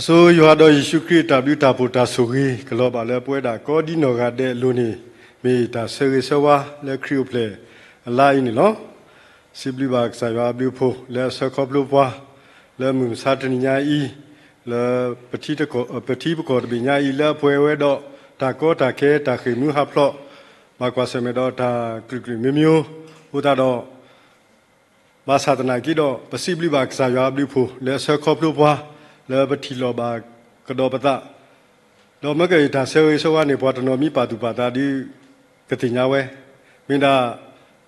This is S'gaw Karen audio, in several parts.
အဆိယွၤဒီးယ့ၣ်ၡူးခရံာ်အတၢ်ဘျုးတၢ်ဖှိၣ်တၢ်ဆိၣ်ဂ့ၤ ကလီၤဘၣ်လၢပဝဲဒၣ်ကိးဒံနီၢ်ဂၤဒဲးအလိၤန့ၣ် မ့ၢ်တၢ်ဆၢဂ့ၤဆၢဝါလၢခရံာ်အိၣ်ဖျဲၣ်အလါအံၤန့ၣ်လီၤ. စံးဘျုးဘၣ်ကစၢ်ယွၤအဘျုးအဖှိၣ် လၢအဆှၢခီဖျိပှၤ လၢမုၢ်မဆါတနံၤညါအံၤ လၢ ပထံပကီၢ်တဘ့ၣ်ညါအံၤ လၢအပှဲၤဝဲဒီး တၢ်ကီတၢ်ခဲ တၢ်ဃ့ၢ်မှံဟးဖျိး ဘၣ်ကွၢ်ဆၢၣ်မဲာ်ဒီးတၢ်ကလုာ်ကလုာ်မံၤမံၤ အဃိသတးဒီး ဘၣ်ဆၣ်သနာ်က့ဒီး ပစံးဘျုးဘၣ်ကစၢ်ယွၤအဘျုးအဖှိၣ် လၢအဆှၢခီဖျိပှၤ လၢပထံၣ်လိာ်ဘၣ်ကဒီးပသး ဒီးမ့ၢ်ကယတၢ်ဆၢဂ့ၤဆၢဝါန့ၣ် ပှၤတနီၤမံပာ်သူၣ်ပာ်သးဒ် ကသ့ၣ်ညါဝဲ, မ့ၢ်ဒၣ်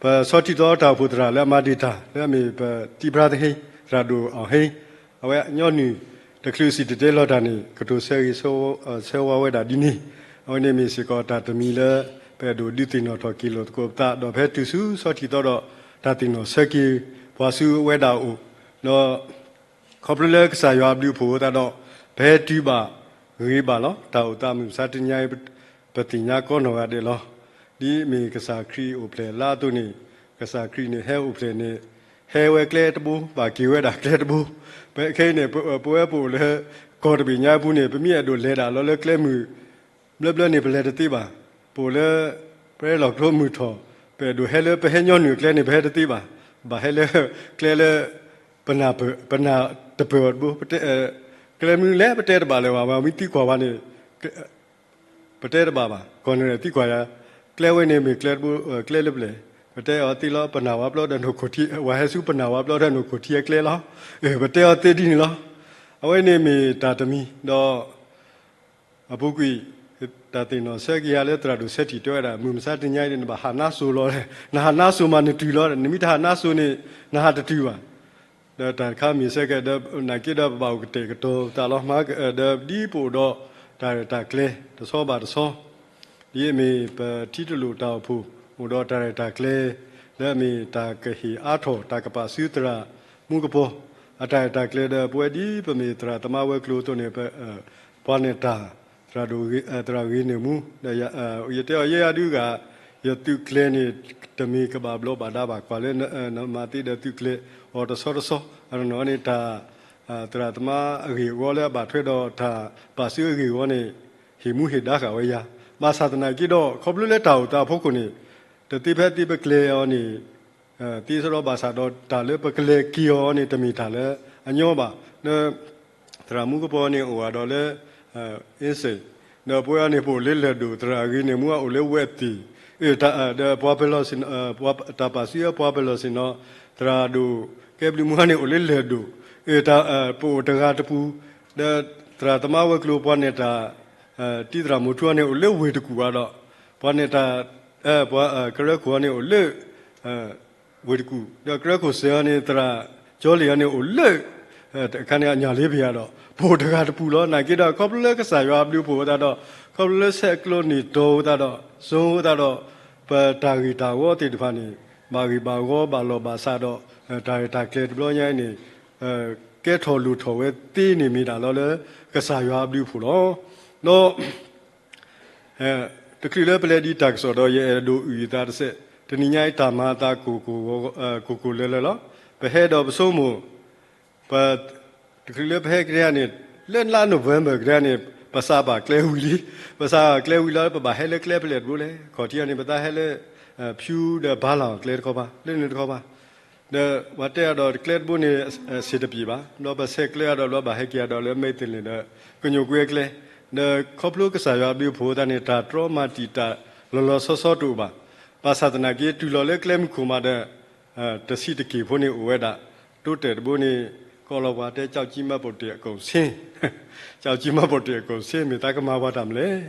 ပဆီထံၣ်သီတၢ်အိၣ်ဖှိၣ်သရၣ်လၢအမၤတ့ၢ်တၢ် လၢအမ့ၢ်ပတံၤပြါသဟ့ သရၣ်ဒိၣ်အီၣ်ဟ့ အဝဲညီနုၢ်တချုးစံၣ်တဲၤတဲလီၤတၢ်န့ၣ် ကတိၤဆၢဂ့ၤဆၢဝါဝဲဒၣ်ဒ်န့ၣ်, အဝဲန့ၣ်မ့ၢ်စ့ၢ်ကီးတၢ်တမံၤလၢ ပအဲၣ်ဒိးဒုးသ့ၣ်နီၣ်ထီၣ်က့ၤလိာ်သကိးပသး ဒီးဖဲတုၤဆူဆီထံၣ်သီဒီး တၢ်သ့ၣ်နီၣ်ဆၢက့ၤ ပှၤဆူအဝဲဒၣ်အအိၣ်, ဒီး ခီဖျိလၢကစၢ်ယွၤအဘျုးအဖှိၣ်အဃိသတးဒီး ပဟဲတုၤဘၣ်ဂ့ၤဘၣ်လီၤ. တၢ်အိၣ်သးမုၢ်မဆါတနံၤအံၤ ပသ့ၣ်ညါကိးနီၢ်ဂၤဒဲးလီၤ. ဒ်အမ့ၢ်ကစၢ်ခရံာ်အိၣ်ဖျဲၣ်လါအသိးန့ၣ် ကစၢ်ခရံာ်န့ၣ်ဟဲအိၣ်ဖျဲၣ်န့ၣ် ဟဲဝဲကျဲတဘိ ဘၣ်က့ၤဝဲဒၣ်ကျဲတဘိ, ပခဲအံၤန့ၣ် ပဝဲပအိၣ်လၢ ကီၢ်တဘ့ၣ်ညါအပူၤန့ၣ် ပမ့ၢ်အဲၣ်ဒိးလဲၤဒၣ်လီၤလၢကျဲမုၢ် ဘျၢဘျၢန့ၣ် ပလဲၤတသ့ဘၣ်. ပအိၣ်လၢ ပလီၢ်ကျိမုၢ်ထီၣ် ပအဲၣ်ဒိးဟဲလၢပဟဲညီနုၢ်အကျဲန့ၣ် ပဟဲတသ့ဘၣ်. ဘၣ်ဟဲလၢ ကျဲလၢ ပနၢ်တပၢၢ်အီၤတဘိ ကျဲမနုၤလဲၣ် ပတဲတဘၣ်လၢၤဘၣ်. ပှၤမ့ၢ်သံကွၢ်ဝဲန့ၣ် ပတဲတဘၣ်ဘၣ်. ကီၢ်န့ၣ်သံကွၢ်ယၤ ကျဲဝဲန့ၣ်မ့ၢ်ကျဲတဘိ ကျဲလၢပလဲၤ, ပတဲအီၤသ့လီၤ ပနၢ်ဝါပျီဒီးနိၣ်ခိၣ်ထံ, ဝဲဟဲဆူပနၢ်ဝါပျီဒီးနိၣ်ခိၣ်ထံအကျဲလီၤ. ပတဲအီၤသ့ဒ်န့ၣ်လီၤ. အဝဲန့ၣ်မ့ၢ်တၢ်တမံၤ ဒီး အပူၤကွံာ် တၢ်သ့ၣ်နီၣ်ဆၢက့ၤယၤလၢသရၣ်ဒိၣ်ဆၢထံၣ်တဲဝဲဒၣ် မုၢ်မဆါတနံၤညါအံၤန့ၣ် နဘၣ်ဟးနါစိၤလီၤ. နဟးနါစိၤမးနတုၤလီၤ, နမ့ၢ်တဟးနါစိၤန့ၣ် နဟးတတုၤဘၣ်. ဒီးတၢ်တခါမ့ၢ်ဆၢက့ၤဒီး နာ်က့ဒီး ပဘၣ်အိၣ်ကတဲာ်ကတီၤပသးလီၤ. မၤကဒီးဒ်ပအိၣ်ဒီး တၢ်ရဲၣ်တၢ်ကျဲၤ တဆီဘၣ်တဆီ ဒ်အမ့ၢ်ပထံတလိာ်တၢ်အိၣ်ဖှိၣ် အိၣ်ဒီးတၢ်ရဲၣ်တၢ်ကျဲၤ လၢအမ့ၢ်တၢ်ကဟ့ၣ်အါထီၣ်တၢ်ကပာ်စုသရၣ်မူကပီၤ အတၢ်ရဲၣ်တၢ်ကျဲၤဒီး ပဝဲဒ်ပမ့ၢ်သရၣ်သမါဝဲၤကျိၤအသိးန့ၣ် ပ ပှၤနဲၣ်တၢ် သရၣ်ဒိၣ် သရၣ်ဂ့ၤန့ၢ်မူ ဒီးယတဲအီၤယဲယၤဒုးဂၤ ယသုးကျဲၤန့ၣ် တမ့ၢ်ကဘၣ်ဘျီးဘၣ်ဒါဘၣ် ကွၢ်လၢနမၤသ့ဒီးသုးကျဲၤအီၤတဆီတဆီ အနီၢ်နီၢ်န့ၣ်တၢ် သရၣ်သမါအဂ့ၢ်အဝီလၢအဘၣ်ထွဲဒီးတၢ်ပာ်စုအဂ့ၢ်အဝီန့ၣ် ဟ့ၣ်မူဟ့ၣ်ဒါဃာ်ဝဲယၤ ဘၣ်ဆၣ်သနာ်က့ဒီး ခီဖျိလၢတၢ်အိၣ်သးအဖီခိၣ်န့ၣ် တသ့ဖဲသ့ပကျဲၤအီၤန့ၣ် သ့စ့ၢ်ကီးဘၣ်ဆၣ်ဒီးတၢ်လၢပကလဲၤက့ၤအီၤန့ၣ် တမ့ၢ်တၢ်လၢအညီဘၣ် ဒီး သရၣ်မူကပီၤန့ၣ်အိၣ်ဂၢၢ်ဒီးလၢ အင်းစိန် ဒီးပဝဲအံၤန့ၣ် ပအိၣ်လၢလၢၢ်ဒိၣ် သရၣ်ဂ့ၤန့ၢ်မူအိၣ်လၢဝဲၢ်သ့ၣ် ဒီးပှၤပလီၢ်ဆ့ၣ်နီၤ တၢ်ပာ်စုအပှၤပလီၢ်ဆ့ၣ်နီၤ သရၣ်ဒိၣ်ကဲဘျုးမူန့ၣ်အိၣ်လၢလၢၢ်ဒိၣ် ပအိၣ်တဂၤတပူၤ ဒီးသရၣ်သမါဝဲၤကျိၤပှၤနဲၣ်တၢ် တံၤသရၣ်မုၣ်ထူအီၤန့ၣ်အိၣ်လၢဝ့ၢ်တကူၣ်အီၤဒီး ပှၤနဲၣ်တၢ် ပှၤကရၢခိၣ်အီၤန့ၣ်အိၣ်လၢ ဝ့ၢ်တကူၣ် ဒီးကရၢခိၣ်စဲၤအီၤန့ၣ် သရၣ်ကၠီလ့ၣ်အီၤန့ၣ်အိၣ်လၢ တခါန့ၣ်အညၣ်လ့ပယၤဒီး ပအိၣ်တဂၤတပူၤလီၤ. နာ်က့ဒီး ခီဖျိလၢကစၢ်ယွၤအဘျုးအဖှိၣ်အသးဒီး ခီဖျိလၢဆဲးကျိးန့ၢ်တီၤအသးဒီး စိအသးဒီး ပတၢ်ဂ့ၢ်တၢ်ဝီသ့ၣ်တဖၣ်န့ၣ် ဘၣ်ဂ့ၢ်ဘၣ်ဝီဘၣ်လီၢ်ဘၣ်စးဒီး တၢ်ရဲၣ်တၢ်ကျဲၤတဘျီညါအံၤန့ၣ် ကဲထီၣ်လိၣ်ထီၣ်ဝဲသ့န့ၣ်မ့ၢ်ဒၣ်လီၤလၢ ကစၢ်ယွၤအဘျုးအဖှိၣ်လီၤ. ဒီး တချုးလၢပလဲၤဒံးတၢ်ကစီၣ်ဒီး ယအဲၣ်ဒိးအုၣ်ယသးတစဲး, တနံၤညါအံၤတၢ်မၤအသး ကိၢ်ကိၢ်လၢၤလၢၤလီၤ. ပဟဲဒီးပဆိကမိၣ်, ပ, တချုးလၢပဟဲကဒါန့ၣ်, လၢလါ November ကဒါန့ၣ် ပစးဘၣ်ကျဲဝံၤလံ, ပစးဘၣ်ကျဲဝံၤလီၤ ပဘၣ်ဟဲလၢကျဲဖဲလဲၣ်တဘိလဲၣ်, ခီၣ်ထံးအီၤန့ၣ် ပသးဟဲလၢ ဖြူဒီးဘါလီၤကျဲတခီဘၣ်, လၢန့ၣ်တခီဘၣ် ဒီးပှၤတဲအီၤဒီးကျဲတဘိန့ၣ် ဆ့ၣ်တပျံၤဘၣ်, ဒီးပဆဲးကျၢအီၤဒီးလၢဘၣ်ဟဲက့ၤအီၤဒီးလၢမဲာ်သလ့ၣ်ဒီး ကညိၣ်ကွ့အကျဲ, ဒီးခီဖျိကစၢ်ယွၤအဘျုးအဖှိၣ်အသးန့ၣ် တၢ်တြီမၤတံာ်တာ်လီၤလီၤဆီဆီတအိၣ်ဘၣ်. ဘၣ်ဆၣ်သနာ်က့ တုၤလီၤလၢကျဲမုၢ်ခိၣ်မးဒီး တဆံးတက့ၢ်ဖိန့ၣ်အိၣ်ဝဲဒၣ်, တိတဲာ်တဘိန့ၣ် ကီလီၤပှၤတဲ ကၠီကၠံမၤပိာ်တ့ၢ်အကိၣ်ဆ့, ကၠီကၠံမၤပိာ်တ့ၢ်အကိၣ်ဆ့ မ့ၢ်သးကမၤပှၤတၢ်မနုၤလဲၣ်.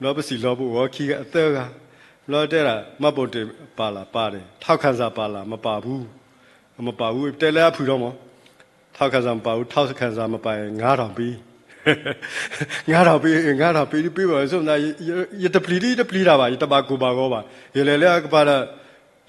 ဒီးပစံၣ်လီၤပအိၣ်အီၤခံဂၤအသၢဂၤ, ဘျီတဲဒၣ် မှတ်ပုံတင်ပါလား, ပါတယ်, ထောက်ခံစာပါလား, မပါဘူး, မပါဘူး တဲလၢအဖုၣ်ထီမး, ထောက်ခံစာမပါဘူး, ထောက်ခံစာမပါရင် ငါးထောင်ပေး, ငါးထောင်ပေး, ငါးထောင်ပေး, ဒ်ပ့ဘၣ်ဝဲဆိမိၣ်သး, ယတပျံၤဒ်ယတပျံၤတၢ်ဘၣ်, ယတဘၣ်ကိၢ်ဘၣ်ဂီၤဘၣ်, ယလဲၤလၢအကပၤဒီး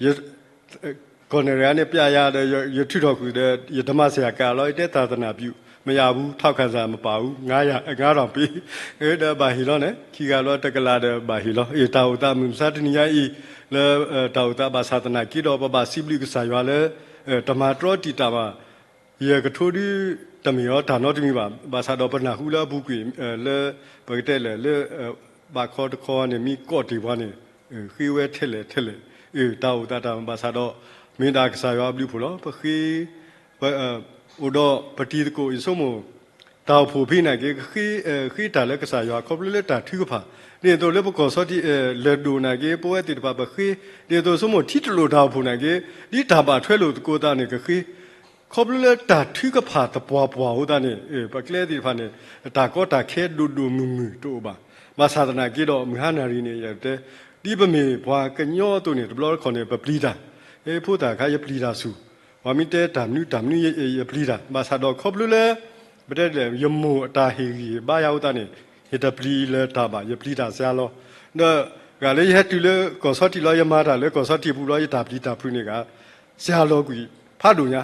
ယ ကီၢ်နဲၣ်တဂၤန့ၣ် ပြယၤဒီး ယထုးထီၣ်ဃုာ်ဒီး ယတမၤစၢၤယၤကးလီၤ, ယတဲ သာသနာပြု, မရဘူး, ထောက်ခံစာမပါဘူး, ငါးထောင်ပေး, ဒီးဘၣ်ဟ့ၣ်လီၤန့ၣ် ခံဂၤလီၤ တကလးဒီးဘၣ်ဟ့ၣ်လီၤ, တၢ်အိၣ်သးမုၢ်မဆါတနံၤညါအံၤ လၢတၢ်အိၣ်သးဘၣ်ဆၣ်သနာ်က့ဒီး ပဘၣ်စံးဘျုးကစၢ်ယွၤလၢ တမၤတြီတံာ်တာ်ဘၣ်, ယကထိဒု တမ့ၢ်အီၤတၢ်နီတမံၤဘၣ်. ဘၣ်ဆၣ်ဒီးပနၢ်ဟူလၢအပူၤကွံာ် လၢ ပကတဲလဲၣ်လၢ ဘၣ်ခီတခီန့ၣ် မ့ၢ်ကိးတ့ၢ်ပှၤန့ၣ် ဃ့ဝဲထဲလဲၣ်ထဲလဲၣ်, တၢ်အိၣ်သးတၢ်ဘၣ်ဆၣ်ဒီး မ့ၢ်ဒၣ်ကစၢ်ယွၤအဘျုးအဖှိၣ်လီၤ. ပဃ့ အိၣ်ဒီးပတံၤသကိး ယဆိကမိၣ် တၢ်အိၣ်ဖှိၣ်ဖဲနာ်က့ ဃ့ ဃ့တၢ်လၢကစၢ်ယွၤ ခီဖျိလၢတၢ်ထုကဖၣ်, ဒ်သိးလၢပကီၢ်စီထံး လၢၢ်ဒိၣ်နာ်က့ ပဝဲသ့ၣ်တဖၣ်ပဃ့, ဒ်သိးဆိကမိၣ်ထံတလိာ်တၢ်အိၣ်ဖှိၣ်နာ်က့ ဒ်တၢ်ဘၣ်ထွဲလိာ်သကိးသးန့ၣ်ကဃ့ ခီဖျိလၢတၢ်ထုကဖၣ်သပှၢ်ပှၢ်အဃိသတးန့ၣ် ပကျဲသ့ၣ်တဖၣ်န့ၣ် တၢ်ကီတၢ်ခဲဒိၣ်ဒိၣ်မုၢ်မုၢ်တအိၣ်ဘၣ်. ဘၣ်ဆၣ်သနာ်က့ဒီး မုၢ်ဟါနၣ်ရံၣ်န့ၣ် ယတဲ ဒ်ပမ့ၢ်ပှၤကညီအသိးန့ၣ် တဘျီတခီၣ်န့ၣ် ပပျံၤတၢ်, ဖိသၣ်ခါ ယပျံၤတၢ်ဆူၣ်, ပှၤမ့ၢ်တဲတၢ်မနုၤတၢ်မနုၤ ယပျံၤတၢ်, ဘၣ်ဆၣ်ဒီးခီဖျိလၢ ပတဲလဲၣ် ယမိၢ်အတၢ်ဟ့ၣ်ဂံၢ်ဟ့ၣ်ဘါယၤအဃိသတးန့ၣ် ယတပျံၤလၢၤတၢ်ဘၣ်, ယပျံၤတၢ်စှၤလီၤ. ဒီးဂၤလၢယဟဲတုၤလၢကီၢ်စီထံးလီၤ ယမၤတၢ်လၢကီၢ်စီထံးပူၤလီၤ ယတၢ်ပျံၤတၢ်ဖုးန့ၣ်ဂၤ စှၤလီၤကွံာ်ဖးဒိၣ်ညါ,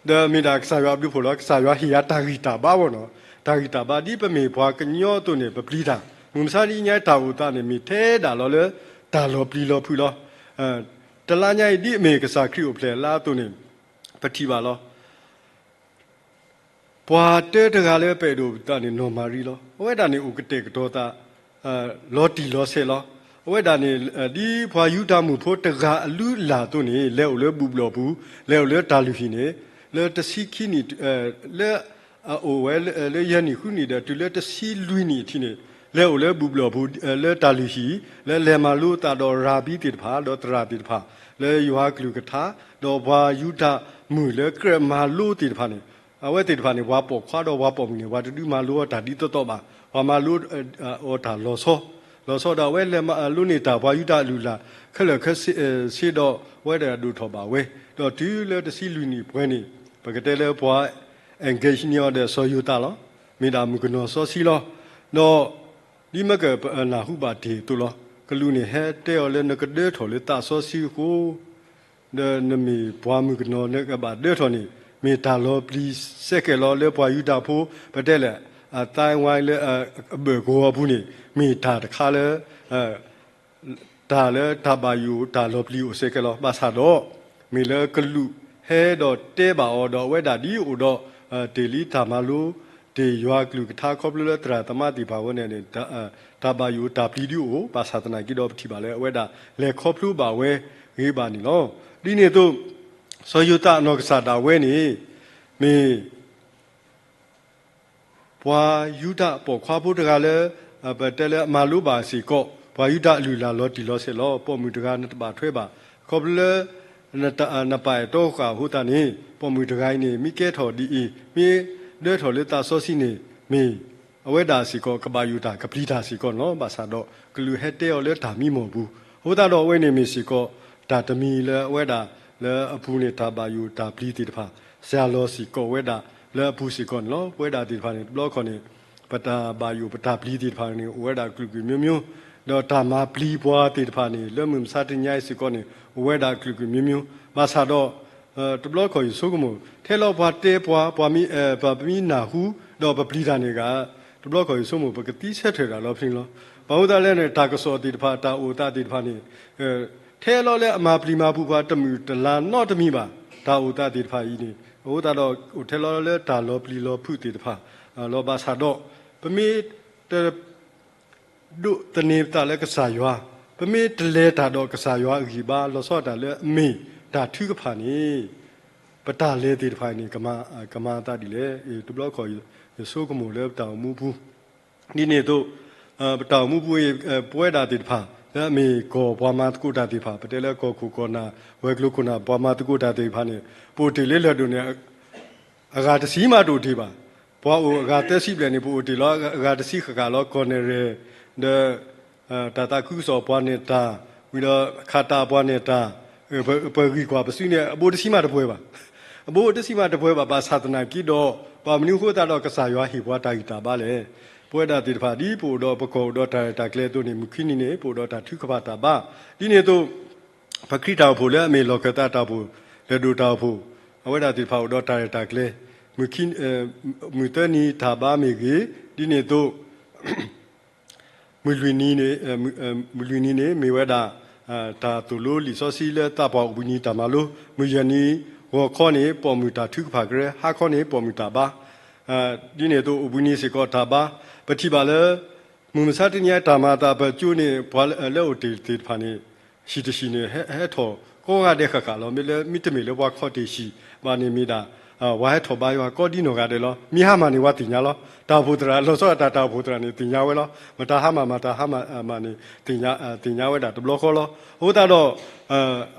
ဒီးမ့ၢ်ဒၣ်ကစၢ်ယွၤအဘျုးအဖှိၣ်လီၤ. ကစၢ်ယွၤဟ့ၣ်ယၤတၢ်ဂံၢ်တၢ်ဘါအဂီၢ်နီၤ, တၢ်ဂံၢ်တၢ်ဘါဒ်ပမ့ၢ်ပှၤကညီအသိးန့ၣ် ပပျံၤတၢ်, မုၢ်မဆါတနံၤညါတၢ်အိၣ်သးန့ၣ် မ့ၢ်ထဲဒၣ်လီၤလၢ တၢ်လီၤပျံၤလီၤဖုးလီၤ. တလါညါအံၤ ဒ်အမ့ၢ်ကစၢ်ခရံာ်အိၣ်ဖျဲၣ်အလါအသိးန့ၣ် ပထံၣ်ဘၣ်လီၤ. ပှၤတၢတဂၤလၢပအဲၣ်ဒိးအသးန့ၣ် နီၢ်မၤရံလီၤ. အဝဲဒၣ်န့ၣ်အိၣ်ကတဲာ်ကတီၤသး လီၤတံၢ်လီၤဆဲးလီၤ. အဝဲဒၣ်န့ၣ် ဒ်ပှၤယူဒၤမုၣ်ဖိတဂၤအလုၢ်အလၢ်အသိးန့ၣ် လဲၤအိၣ်လၢဘူၣ်ဘျီၣ်ပူၤ, လဲၤအိၣ်လၢတၢ်လုၢ်ဟံၣ်န့ၣ် လၢတဆံခံနံၣ် လၢအအိၣ်ဝဲလၢယဲၢ်နံၣ်ဃုနံၣ်ဒီး တုၤလၢတဆံလွံၢ်နံၣ်အထံးန့ၣ် လဲၤအိၣ်လၢဘူၣ်ဘျီၣ်ပူၤ လၢတၢ်လုၢ်ဟံၣ် လၢလဲၤမၤလိသးဒီးရၤဘံသ့ၣ်တဖၣ် ဒီးသရၣ်သ့ၣ်တဖၣ် လၢယွၤကလုၢ်ကထါ ဒီးပှၤယူဒၤမုၣ်လၢကြၢးမၤလိသ့ၣ်တဖၣ်န့ၣ် အဝဲသ့ၣ်တဖၣ်န့ၣ် ပှၤပိာ်ခွါဒီးပှၤပိာ်မုၣ်န့ၣ် ပှၤတဒုးမၤလိအီၤတၢ်ဒ်သိးသိးဘၣ်. ပှၤမၤလိအီၤတၢ်လီၤဆီ, လီၤဆီဒီးအဝဲလဲၤမၤလိန့ၢ်တၢ် ပှၤယူဒၤအလုၢ်အလၢ် ခဲလၢာ်ခဲဆ့ဒီး အဝဲဒၣ်ဒိၣ်ထီၣ်ဘၣ်ဝဲ, ဒီးတုၤလၢတဆံလွံၢ်နံၣ်ပှဲၤန့ၣ် ပကတဲလၢပှၤ engage န့ၢ်အီၤဒီးစီၤယိၤသးလီၤ. မ့ၢ်ဒၣ်မုၣ်ကနီၤစီဆှံလီၤ. ဒီး ဒ်မ့ၢ်ကနၢ်ဟူဘၣ်တ့ၢ်အသိးလီၤ. ကလူးန့ၣ်ဟဲတဲအီၤလၢနကဒၢထီၣ်လၢသးစီဆှံအဃိ ဒီးနမ့ၢ်ပှၤမုၣ်ကနီၤ နကဘၣ်ဒၢထီၣ်န့ၣ် မ့ၢ်တၢ်လီၤပျံၤစဲးကဲးလီၤ လၢပှၤယူဒၤဖိ ပတဲလဲၣ် အသိုင်းအဝိုင်းလၢအဘၢၣ်ကဝီၤအပူၤန့ၣ် မ့ၢ်တၢ်တခါလၢ တၢ်လၢတၢ်ဘၣ်ယိၣ်တၢ်လီၤပျံၤအိၣ်စဲးကဲးလီၤ. ဘၣ်ဆၣ်ဒီး မ့ၢ်လၢကလူးဟဲဒီးတဲဘၣ်အီၤဒီး အဝဲဒၣ်ဒ်အိၣ်ဒီး တ့ၢ်လံတၢ်မၤလိ တ့ၢ်ယွၤကလုၢ်ကထါခီဖျိလၢသရၣ်သမါသ့ၣ်တဖၣ်ဝဲန့ၣ်န့ၣ် တၢ်ဘၣ်ယိၣ်တၢ်ပျံၤဒ်အိၣ် ဘၣ်ဆၣ်သနာ်က့ဒီးပထံၣ်ဘၣ်လၢ အဝဲဒၣ်လဲၤခီဖျိဘၣ်ဝဲဂ့ၤဘၣ်န့ၣ်လီၤ. ဒ်န့ၣ်အသိး စီၤယိၤသးအနီၢ်ကစၢ်ဒၣ်ဝဲန့ၣ် မ့ၢ် ပှၤယူဒၤပိာ်ခွါဖိတဂၤလၢ ပတဲလၢအမၤလိဘၣ်စ့ၢ်ကီး ပှၤယူဒၤအလုၢ်အလၢ်လီၤတံၢ်လီၤဆဲးလီၤ. ပိာ်မုၣ်တဂၤနတဘၣ်ထွဲဘၣ်. ခီဖျိလၢ နပာ်အဲၣ်တီဃာ်အဃိသတးန့ၣ် ပိာ်မုၣ်တဂၤအံၤန့ၣ် မ့ၢ်ကဲထီၣ်ဒ်အံၤ မ့ၢ်ဒၢထီၣ်လၢသးစီဆှံန့ၣ် မ့ၢ် အဝဲဒၣ်စ့ၢ်ကီး ကဘၣ်ယိၣ်တၢ်ကပျံၤတၢ်စ့ၢ်ကီးန့ၣ်လီၤ. ဘၣ်ဆၣ်ဒီး ကလူးဟဲတဲအီၤလၢတၢ်မံမီၢ်ပူၤ အဃိသတးဒီးအဝဲန့ၣ်မ့ၢ်စ့ၢ်ကီး တၢ်တမံၤလၢအဝဲဒၣ်လၢအပူၤန့ၣ် တၢ်ဘၣ်ယိၣ်တၢ်ပျံၤသ့ၣ်တဖၣ် စှၤလီၤစ့ၢ်ကီးဝဲဒၣ်လၢအပူၤစ့ၢ်ကီးန့ၣ်လီၤ. ပဝဲဒၣ်သ့ၣ်တဖၣ်န့ၣ် တဘျီတခီၣ်န့ၣ် ပတၢ်ဘၣ်ယိၣ်ပတၢ်ပျံၤသ့ၣ်တဖၣ်န့ၣ် အိၣ်ဝဲဒၣ်ကလုာ်ကလုာ်မျိုးမျိုး, ဒီးတၢ်မၤပျံၤပှၤသ့ၣ်တဖၣ်န့ၣ် လၢမုၢ်မဆါတနံၤညါအံၤစ့ၢ်ကီးန့ၣ် အိၣ်ဝဲဒၣ်ကလုာ်ကလုာ်မျိုးမျိုး, ဘၣ်ဆၣ်ဒီး တဘျီတခီၣ်ယဆိကမိၣ် ထဲလီၤပှၤတဲပှၤ ပှၤမ့ၢ် ပမ့ၢ်နၢ်ဟူ ဒီးပပျံၤတၢ်န့ၣ်ဂ့ၤ တဘျီတခီၣ်ယဆိကမိၣ် ပကသံဆၢထၢၣ်တၢ်လီၤဖဲန့ၣ်လီၤ. ဘၣ်မနုၤအဃိသတးလဲၣ်န့ၣ် တၢ်ကစီၣ်သ့ၣ်တဖၣ် တၢ်အိၣ်သးသ့ၣ်တဖၣ်န့ၣ် ထဲလီၤလၢအမၤပျံၤမၤဖုးပှၤတမုာ်တလၤနီတမံၤဘၣ်. တၢ်အိၣ်သးသ့ၣ်တဖၣ်အံၤန့ၣ် အဃိသတးဒီး အိၣ်ထဲလီၤလၢတၢ်လီၤပျံၤလီၤဖုးသ့ၣ်တဖၣ် လီၤ. ဘၣ်ဆၣ်ဒီး ပမ့ၢ်တ ဒိးသန့ၤပသးလၢကစၢ်ယွၤ, ပမ့ၢ်တလဲၤတၢ်ဒီးကစၢ်ယွၤအဂံၢ်ဘါ လီၤဆီဒၣ်တၢ်လၢအမ့ၢ်တၢ်ထုကဖၣ်န့ၣ် ပတၢ်လဲၤသ့ၣ်တဖၣ်န့ၣ် ကမၤအသးဒ်လဲၣ်. တဘျီတခီၣ် ယဆိကမိၣ်လၢပတၢ်အိၣ်မူပူၤ ဒ်န့ၣ်အသိး ပတၢ်အိၣ်မူပူၤ ပဝဲဒၣ်သ့ၣ်တဖၣ် လၢအမ့ၢ်ကီၢ်ပှၤမၤသကိးတၢ်သ့ၣ်တဖၣ် ပတဲလၢကီၢ်ခိၣ်ကီၢ်နၢ် ဝဲၤကျိၤခိၣ်နၢ် ပှၤမၤသကိးတၢ်သ့ၣ်တဖၣ်န့ၣ် ပအိၣ်တ့ၢ်လၢလၢၢ်ဒိၣ်န့ၣ် အဂၤတဆံမးတအိၣ်တ့ၢ်ဘၣ်. ပှၤအိၣ်အဂၤသၢဆံဘျဲၣ်န့ၣ် ပအိၣ်တ့ၢ်လီၤ အဂၤတဆံဃၣ်ဃၣ်လီၤ ကီၢ်နဲၣ်ရဲၣ် ဒီး တၢ်သးခုကစီၣ်ပှၤနဲၣ်တၢ် ဝံၤဒီးခးတၢ်ပှၤနဲၣ်တၢ် ပဂံၢ်ကွၢ်ပစုန့ၣ် အဘိတဆံမးတပှဲၤဘၣ်. အဘိတဆံမးတပှဲၤဘၣ် ဘၣ်ဆၣ်သနာ်က့ဒီး ဘၣ်မနုၤအဃိသတးဒီး ကစၢ်ယွၤဟ့ၣ်ပှၤတၢ်ဂံၢ်တၢ်ဘါလဲၣ်. ပဝဲဒၣ်သ့ၣ်တဖၣ် ဒ်ပအိၣ်ဒီးပကီၢ်အိၣ်ဒီးတၢ်ရဲၣ်တၢ်ကျဲၤအသိးန့ၣ် မုၢ်ခံနံၤန့ၣ် ပအိၣ်ဒီးတၢ်ထုကဖၣ်တၢ်ဘါ ဒ်န့ၣ်အသိး ပခရံာ်တၢ်အိၣ်ဖှိၣ်လၢအမ့ၢ်လီၢ်ခၢၣ်သးတၢ်အိၣ်ဖှိၣ် လၢၢ်ဒိၣ်တၢ်အိၣ်ဖှိၣ် အဝဲဒၣ်သ့ၣ်တဖၣ်အိၣ်ဒီးတၢ်ရဲၣ်တၢ်ကျဲၤ မုၢ်ခံ မုၢ်သၢနံၤတၢ်ဘါမ့ၢ်ဂ့ၤ ဒ်န့ၣ်အသိး မုၢ်လွံၢ်နံၤန့ၣ် မုၢ်လွံၢ်နံၤန့ၣ် မ့ၢ်ဝဲဒၣ် တၢ်သိၣ်လိလံာ်စီဆှံလၢသးပှၢ်အိၣ်ဘှံးနံၤတၢ်မၤလိ, မုၢ်ယဲၢ်နံၤ ဂီၤခီန့ၣ် ပိာ်မုၣ်တၢ်ထုကဖၣ်ကရၢ, ဟါခီန့ၣ် ပိာ်မုၣ်တၢ်ဘါ ဒ်န့ၣ်အသိးအိၣ်ဘှံးနံၤစ့ၢ်ကီးတၢ်ဘါ, ပထံၣ်ဘၣ်လၢ မုၢ်မဆါတနံၤအံၤတၢ်မၤအသးပကၠိန့ၣ် ပှၤလၢအအိၣ်တ့ၢ်သ့ၣ်တဖၣ်န့ၣ် ဟံၣ်တဟံၣ်န့ၣ် ဟဲထီၣ်ကိးဂၤဒဲးဃၣ်ဃၣ်လီၤ. မ့ၢ်လၢ မ့တမ့ၢ်လၢပှၤခီၣ်တ့ၢ်ဟံၣ်ဘၣ်န့ၣ်မ့ၢ်ဒၣ် ပှၤဟဲထီၣ်ဘါယွၤကိးဒ်နီၢ်ဂၤဒဲးလီၤ. မ့ၢ်ဟါမၢ်န့ၣ် ပှၤသ့ၣ်ညါလီၤ. တၢ်အိၣ်ဖှိၣ်သရၣ် လီၤဆီဒၣ်တၢ် တၢ်အိၣ်ဖှိၣ်သရၣ်န့ၣ် သ့ၣ်ညါဝဲလီၤ. မတၤဟါမၢ် မတၤဟါမၢ်န့ၣ် သ့ၣ်ညါဝဲဒၣ်တဘျီဃီလီၤ. အဃိသတးဒီး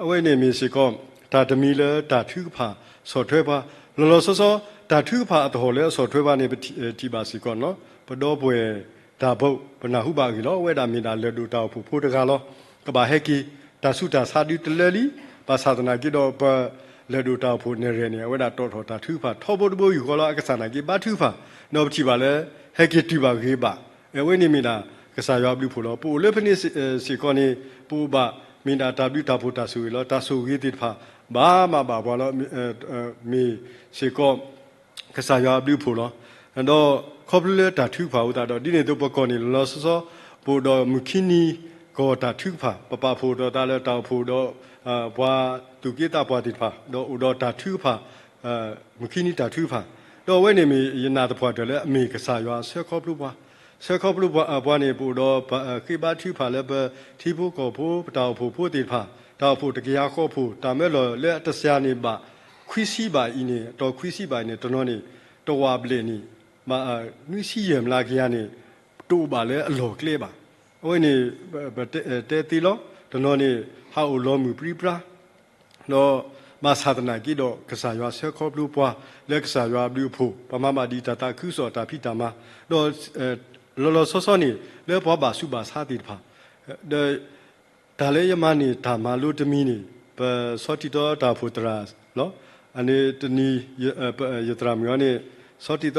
အဝဲန့ၣ်မ့ၢ်စ့ၢ်ကီး တၢ်တမံၤလၢတၢ်ထုကဖၣ်ဆီၣ်ထွဲပှၤ လီၤလီၤဆီဆီ တၢ်ထုကဖၣ်အသဟီၣ်လၢအဆီၣ်ထွဲပှၤန့ၣ် ပထံၣ်ဘၣ်စ့ၢ်ကီး ပဒီပုၢ်ဝဲၢ်တၢ်ဘိး ပနၢ်ဟူဘၣ်အဂ့ၢ်လီၤ. အဝဲဒၣ်မ့ၢ်ဒၣ်လၢၢ်ဒိၣ်တၢ်အိၣ်ဖှိၣ်ဖိတဂၤလီၤ. ကဘၣ်ဟဲက့ၤ တၢ်ဆူးတၢ်ဆါဒုတလၢလံ, ဘၣ်ဆၣ်သနာ်က့ဒီး ပလၢၢ်ဒိၣ်တၢ်အိၣ်ဖှိၣ်နဲၣ်ရဲၣ်န့ၣ် အဝဲဒၣ်တီၣ်ထီၣ်တၢ်ထုကဖၣ်ထီဘိတဘိယူၢ်ဃီလီၤ. အကစၢ်နာ်က့ဘါထုကဖၣ် ဒီးပထံၣ်ဘၣ်လၢ ဟဲက့ၤတုၤဘၣ်ဂ့ၤဘၣ်. အဝဲန့ၣ်မ့ၢ်ဒၣ် ကစၢ်ယွၤအဘျုးအဖှိၣ်လီၤ. ပအိၣ်လၢဖဲန့ၣ်စ့ၢ်ကီးန့ၣ် ပအိၣ်ဘၣ်မ့ၢ်ဒၣ်တၢ်ဘျုးတၢ်ဖှိၣ်တၢ်ဆိၣ်ဂ့ၤလီၤ. တၢ်ဆိၣ်ဂ့ၤသ့ၣ်တဖၣ် ဘၣ်မးဘၣ်ပှၤလီၤ. မ့ၢ်စ့ၢ်ကီး ကစၢ်ယွၤအဘျုးအဖှိၣ်လီၤ. ဒီးခီဖျိလၢတၢ်ထုကဖၣ်အဃိသတးဒီး ဒ်န့ၣ်အသိးပကီၢ်န့ၣ် လီၤလီၤဆီဆီ ပအိၣ်ဒီးမုၢ်ခံနံၤကီၢ်တၢ်ထုကဖၣ် ပပာ်ဖှိၣ်ဒီးသးလၢတၢ်အိၣ်ဖှိၣ်ဒီး ပှၤသူၣ်က့သးပှၢ်သ့ၣ်တဖၣ် ဒီးအိၣ်ဒီးတၢ်ထုကဖၣ် မုၢ်ခံနံၤတၢ်ထုကဖၣ် ဒီးအဝဲန့ၣ်မ့ၢ်ယနာ်သပှၢ်တၢၢ်လၢအမ့ၢ်ကစၢ်ယွၤဆှၢခီဖျိပှၤ, ဆှၢခီဖျိပှၤ ပှၤန့ၣ် ပအိၣ်ဒီးပဃ့ဘါထုကဖၣ်လၢပထံဖိကီၢ်ဖိ ပတၢ်အိၣ်ဖှိၣ်ဖိသ့ၣ်တဖၣ်, တၢ်အိၣ်ဖှိၣ်တကယၤဃီဖိ တၢ်မၢလီၤလၢအတစှၤန့ၣ်ဘၣ် ခွံဆံဘၣ်အံၤန့ၣ် တီၢ်ခွံဆံဘၣ်အံၤန့ၣ် တနီၤန့ၣ် တဝာ်ဘျဲၣ်န့ၣ် ဘၣ်နွံဆံယဲၢ်မျးကယၤန့ၣ် တအိၣ်ဘၣ်လၢအလီၢ်ကျဲဘၣ်. အဝဲန့ၣ် ပတဲသ့လီၤ. တနီၤန့ၣ် ဟးအိၣ်လီၤမုၢ်ပြံပြါ ဒီးဘၣ်ဆၣ်သနာ်က့ဒီး ကစၢ်ယွၤဆှၢခီဖျိပှၤ လၢကစၢ်ယွၤအဘျုးအဖှိၣ် ပမၤဘၣ်ဒ်တၢ်သးခုကစီၣ်တၢ်ဖံးတၢ်မၤ, ဒီး လီၤလီၤဆီဆီန့ၣ် လၢပှၤဘၣ်ဆူးဘၣ်ဆါသ့ၣ်တဖၣ်, ဒီး တၢ်လၢယမၤန့ၢ်တၢ်မၤလိတမံၤန့ၣ် ပဆီထံၣ်သီတၢ်အိၣ်ဖှိၣ်သရၣ်လီၤ. အန့ၣ်တနံၤ ယသရၣ်မုၣ်အီၤန့ၣ် ဆီထံၣ်သီ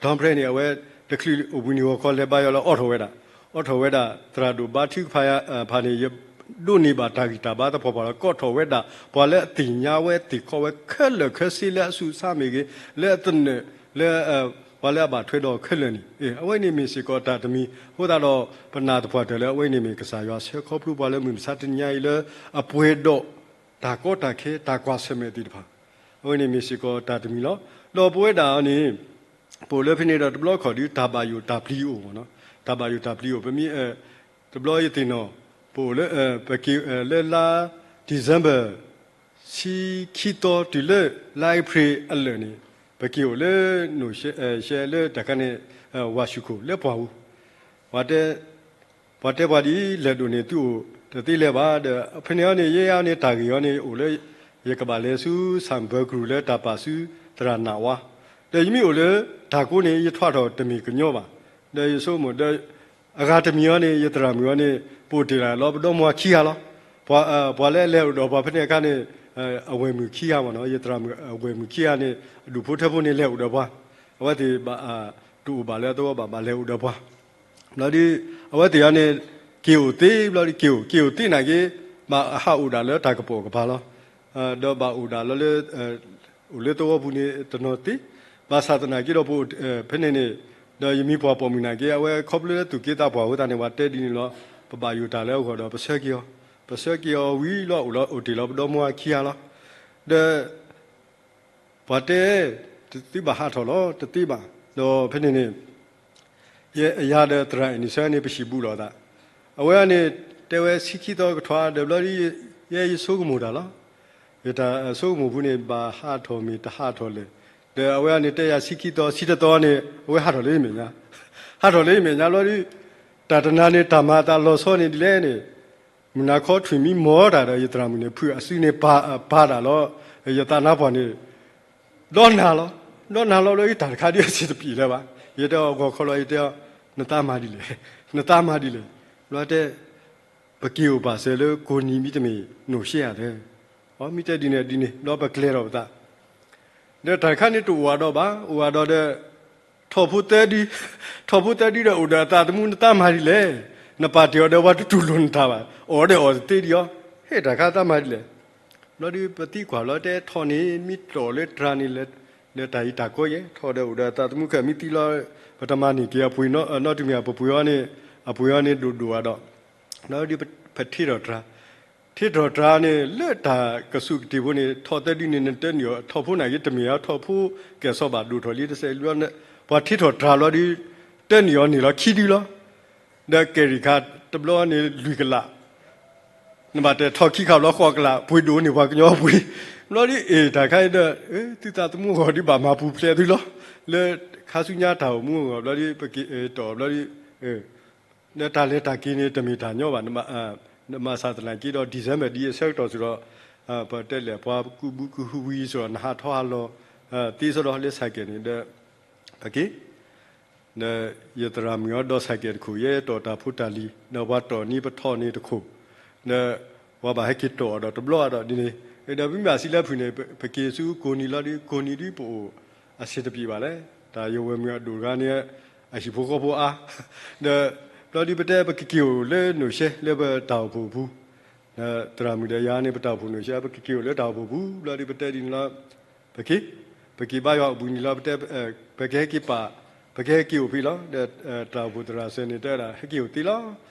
ဒီဖရဲန့ၣ် အဝဲတချုးအိၣ်ဘှံးနံၤဂီၤခီလဲၤဘါယွၤလၢအီၣ်ထီၣ်ဝဲဒၣ်, အီၣ်ထီၣ်ဝဲဒၣ် သရၣ်ဒိၣ်ဘါထုကဖၣ်ယၤဖၣ်န့ၣ် ယဒိးန့ၢ်ဘၣ်တၢ်ဂံၢ်တၢ်ဘါသပှၢ်ပှၢ်လီၤ. ကိးထီၣ်ဝဲဒၣ် ပှၤလၢအသ့ၣ်ညါဝဲသ့ၣ်ခီဝဲခဲလၢာ်ခဲဆ့လၢအဆူးအဆါမ့ၢ်ဂ့ၤ, လၢအသနၢၣ် လၢ ပှၤလၢအဘၣ်ထွဲဒီးခဲလၢာ်န့ၣ် အဝဲန့ၣ်မ့ၢ်စ့ၢ်ကီးတၢ်တမံၤ အဃိသတးဒီး ပနာ်သပှၢ်တၢၢ်လၢအဝဲန့ၣ်မ့ၢ်ကစၢ်ယွၤဆှၢခီဖျိပှၤလၢမုၢ်မဆါတနံၤအံၤလၢ အပှဲၤဒီး တၢ်ကီတၢ်ခဲ တၢ်ကွၢ်ဆၢၣ်မဲာ်သ့ၣ်တဖၣ် အဝဲန့ၣ်မ့ၢ်စ့ၢ်ကီးတၢ်တမံၤလီၤ. ဒီးပဝဲဒၣ်အီၤန့ၣ် ပအိၣ်လၢဖဲန့ၣ်ဒီးတဘျီခီၣ်ဒုး တၢ်ဘၣ်ယိၣ်တၢ်ပျံၤအိၣ်, တၢ်ဘၣ်ယိၣ်တၢ်ပျံၤအိၣ် ပမ့ၢ် တဘျီယသ့ၣ်နီၣ် ပအိၣ်လၢ ပက့ၤလၢလါ December ဆံခံသီတုၤလၢလါအ့ဖြ့ၣ်အလၢာ်န့ၣ် ပက့ၤအိၣ်လၢ နိၣ်ရှဲလၢတၢ်ခါန့ၣ် ဝၤၡူၣ်ခိၣ်လၢပှၢ်ပူၤ ပှၤတဲပှၤဒ်လဲၣ်ဒိၣ်န့ၣ် သုအိၣ်တသ့လဲၣ်ဘၣ်ဒီး ဖဲန့ၣ်အီၤန့ၣ် ယဲအီၤန့ၣ် တၢ်ဂ့ၢ်အီၤန့ၣ် အိၣ်လၢ ယကဘၣ်လဲၤဆူ ဆၣ်ဘၢကရူၢ်လၢတၢ်ပာ်ဆူသရၣ်နးဝါ, ဒီးယမ့ၢ်အိၣ်လၢတၢ်ကိးန့ၣ် ယထွဲထီၣ်တမ့ၢ်ကညီဘၣ်, ဒီးယဆိကမိၣ်ဒီး အဂၤတမံၤအီၤန့ၣ် ယသရၣ်မုၣ်အီၤန့ၣ် ပအိၣ်တ့ၢ်လၢလီၤပဒီမါခံဂၤလီၤ. ပှၤလၢအလဲၤအိၣ်ဒီးပှၤဖဲန့ၣ်အခါန့ၣ် အဝဲၢ်မုၣ်ခံဂၤမ့ၢ်နီၤ ယသရၣ်မုၣ်အဝဲၢ်မုၣ်ခံဂၤန့ၣ် အဒူၣ်ဖိထၢဖိန့ၣ် လဲၤအိၣ်ဒီးပှၤ, အဝဲသ့ၣ်ဘၣ် တအိၣ်ဘၣ်လၢအသဝီဘၣ် ဘၣ်လဲၤအိၣ်ဒီးပှၤ ဘျီဒုး အဝဲသ့ၣ်အီၤန့ၣ် က့ၤအိၣ်သ့ ဘျီဒုး က့ၤအိၣ် က့ၤအိၣ်သ့နာ်က့ ဘၣ်ဟးအိၣ်ဒၣ်လၢတၢ်ကပိာ်ကပၤလီၤ. ဒီးဘၣ်အိၣ်ဒၣ်လီၤလၢ အိၣ်လၢသဝီပူၤန့ၣ်တနီၤသ့, ဘၣ်ဆၣ်သနာ်က့ဒီး ပအိၣ်ဖဲန့ၣ်န့ၣ် ဒီးယမ့ၢ်ပှၤပိာ်မုၣ်နာ်က့ အဝဲခီဖျိလၢသူၣ်က့သးပှၢ်အဃိသတးန့ၣ် ပှၤတဲဒ်န့ၣ်လီၤ. ပဘၣ်ယိၣ်တၢ်လၢအဂီၢ်ဒီး ပဆှၢက့ၤအီၤ, ပဆှၢက့ၤအီၤဝံၤလီၤ အိၣ်လီၤအိၣ်တ့ၢ်လီၤပဒီမါခံဂၤလီၤ. ဒီး ပှၤတဲ သုဘၣ်ဟးထီၣ်လီၤ တသ့ဘၣ်. ဒီးဖဲန့ၣ်န့ၣ် ယယၤဒီးသရၣ်အ့ၣ်န့ၣ်ဆၢန့ၣ် ပဟံၣ်ဘူးလိာ်သး, အဝဲအန့ၣ် တဲဝဲဆံခံသီကထွါ ဒီးဘျီဒုး ယဲယဆိကမိၣ်တၢ်လီၤ. ယတၢ်ဆိကမိၣ်ဖုန့ၣ် ဘၣ်ဟးထီၣ်မ့ၢ်တဟးထီၣ်လဲၣ်. ဒီးအဝဲအန့ၣ်တဲယၤဆံခံသီ ဆံတသီန့ၣ် အဝဲဟးထီၣ်လၢယမဲာ်ညါ, ဟးထီၣ်လၢယမဲာ်ညါဘျီဒုး တၢ်တနၤန့ၣ် တၢ်မၤအသးလီၤဆီန့ၣ်ဒ်လဲၣ်န့ၣ် မုၢ်နၤခီထွံၣ်မံမီၢ်တၢ်ဒီး ယသရၣ်မုၣ်န့ၣ် ဖုအစုန့ၣ်ပာ်တၢ်လီၤ. ယသးနါပှၢ်န့ၣ် ဒီနၤလီၤ, ဒီနၤလီၤလၢယတၢ်တခါဒ်အစ့ၣ်တပျံၤလၢၤဘၣ်. ယတဲအီၤဂီၤခီလီၤ ယတဲအီၤ နသးမၤဒ်လဲၣ်, နသးမၤဒ်လဲၣ်. ဘျီတဲ ပက့ၤအိၣ်ပာ်စၢၤလၢကိးနံၤမ့တမ့ၢ် နိၣ်ရှဲဧါသၢ. အမ့ၢ်တဲဒ်န့ၣ်ဒ်န့ၣ် ဘျီပကျဲၤထီၣ်ပသး ဒီးတၢ်တခါန့ၣ်တအိၣ်အဒီးဘၣ်, အိၣ်အဒီးဒီး ထီၣ်ဖိသၢဒု, ထီၣ်ဖိသၢဒုဒီးအိၣ်ဒီးအသးသမူ နသးမၤဒ်လဲၣ်. နပာ်တ့ၢ်အီၤဒီးပှၤတတူၢ်လိာ်နတၢ်ဘၣ်, အီၣ်ဒီးအီၣ်တသ့ဒံးအီၤ, ဟဲတၢ်ခါသးမၤဒ်လဲၣ်. ဘျီဒုးပသံကွၢ်လီၤတဲထီၣ်န့ၣ် မ့ၢ်တီၢ်လၢတြၤန့ၣ် လၢတၢ်အံၤတၢ်ကီယဲၢ် ထီၣ်ဒီးအိၣ်ဒီးအသးသမူခဲမ့ၢ်သံလီၤ ပတမၤန့ၢ်က့ၤအပှ့ၤနီတမံၤ အပပှ့ၤအီၤန့ၣ် အပှ့ၤအီၤန့ၣ်ဒိၣ်ဒိၣ်အဒီး ဘျီဒုးပထံၣ်ထီၣ်တြၤ ထံထီၣ်တြၤန့ၣ် လၢတၢ်ကစူၢ်ကတ့ၢ်ဖိန့ၣ် ထီၣ်သၢဒုန့ၣ် နတၢနုာ်အီၤ ထီၣ်ဖိန့ၣ်က့ တမ့ၢ်အထီၣ်ဖိကဲၣ်ဆီဘၣ်ဒိၣ်ထီၣ်လံတစဲးလံဘျီ, ပှၤထံထီၣ်တြၤဘျီဒီး တၢနုာ်အီၤန့ၢ်လီၤခံဒုလီၤ. ဒီးကဲရံၣ်ခါတဘျီန့ၣ် လွံၢ်ကလး နဘၣ်တဲထီၣ်ခံခါဘျီဃိးကလး ပှ့ၤဒိၣ်န့ၢ်ပှၤကညီပှ့ၤ, ဘျီဒ်အ့ၣ်တၢ်ခါအံၤဒီး သုသးသမူအဂီၢ်ဒ်ဘၣ်မၤပူၤဖျဲးသုလီၤ. လၢခါဆူညါတၢ်အိၣ်မူအဂီၢ်ဘျီဒီး ပက့ၤတီၢ်ဘျီဒီး ဒီးတၢ်လဲၤတၢ်က့ၤန့ၣ် တမ့ၢ်တၢ်ညီဘၣ်, နမၤဆၣ်သနာ်က့ဒီး December ဒ်အဆၢကတီၢ်စ့ၢ်ဒီး ပတဲလဲၣ် ပှၤကူးဘူးကူးဟူဝံၤစ့ၢ်ဒီး နဟးထီၣ်ဟးလီၤ သ့စ့ၢ်ဒီးလၢ cycle န့ၣ်ဒီး ပက့ၤ ဒီးယသရၣ်မုၣ်အီၤဒီး cycle တခိၣ် ယဲတီၢ်တၢ်ဖိတၢ်လံၤ ဒီးပှၤတီၢ်န့ၢ်ပထီၣ်န့ၢ်တခိၣ်, ဒီးပှၤဘၣ်ဟဲက့ၤတီၢ်အီၤဒီးတဘျီဒီးဒ်န့ၣ်, ဒီးပမ့ၢ်ဘၣ်စံးလၢအဖုၣ်န့ၣ် ပက့ၤဆူကိၢ်နံၤလီၤဒီး ကိၢ်နံၤဒ်ပအိၣ်အဆင်တပြေဘၣ်လဲၣ်, တၢ်ယဝဲၢ်မုၣ်အဒိၣ်တဂၤန့ၣ် အဟံၣ်ဖိဃီဖိအါ, ဒီးဘျီဒ်ပတဲပကက့ၤအိၣ်လၢနိၣ်ရှဲလၢပတၢ်အိၣ်ဖှိၣ်အပူၤ, ဒီးသရၣ်မုၣ်ဒီးယၤန့ၣ် ပတၢ်အိၣ်ဖှိၣ်နိၣ်ရှဲ ပကက့ၤအိၣ်လၢတၢ်အိၣ်ဖှိၣ်ပူၤ ဘျီဒ်ပတဲဒ်န့ၣ်လီၤ. ပက့ၤ, ပက့ၤဘါယွၤအပူၤန့ၣ်လီၤ, ပတဲ, ပကဟဲက့ၤပာ်, ပကဟဲက့ၤအိၣ်ဖဲလီၤ, ဒီးတၢ်အိၣ်ဖှိၣ်သရၣ်စၢၤန့ၣ် တဲဝဲဒၣ် ဟဲက့ၤအိၣ်သ့လီၤ.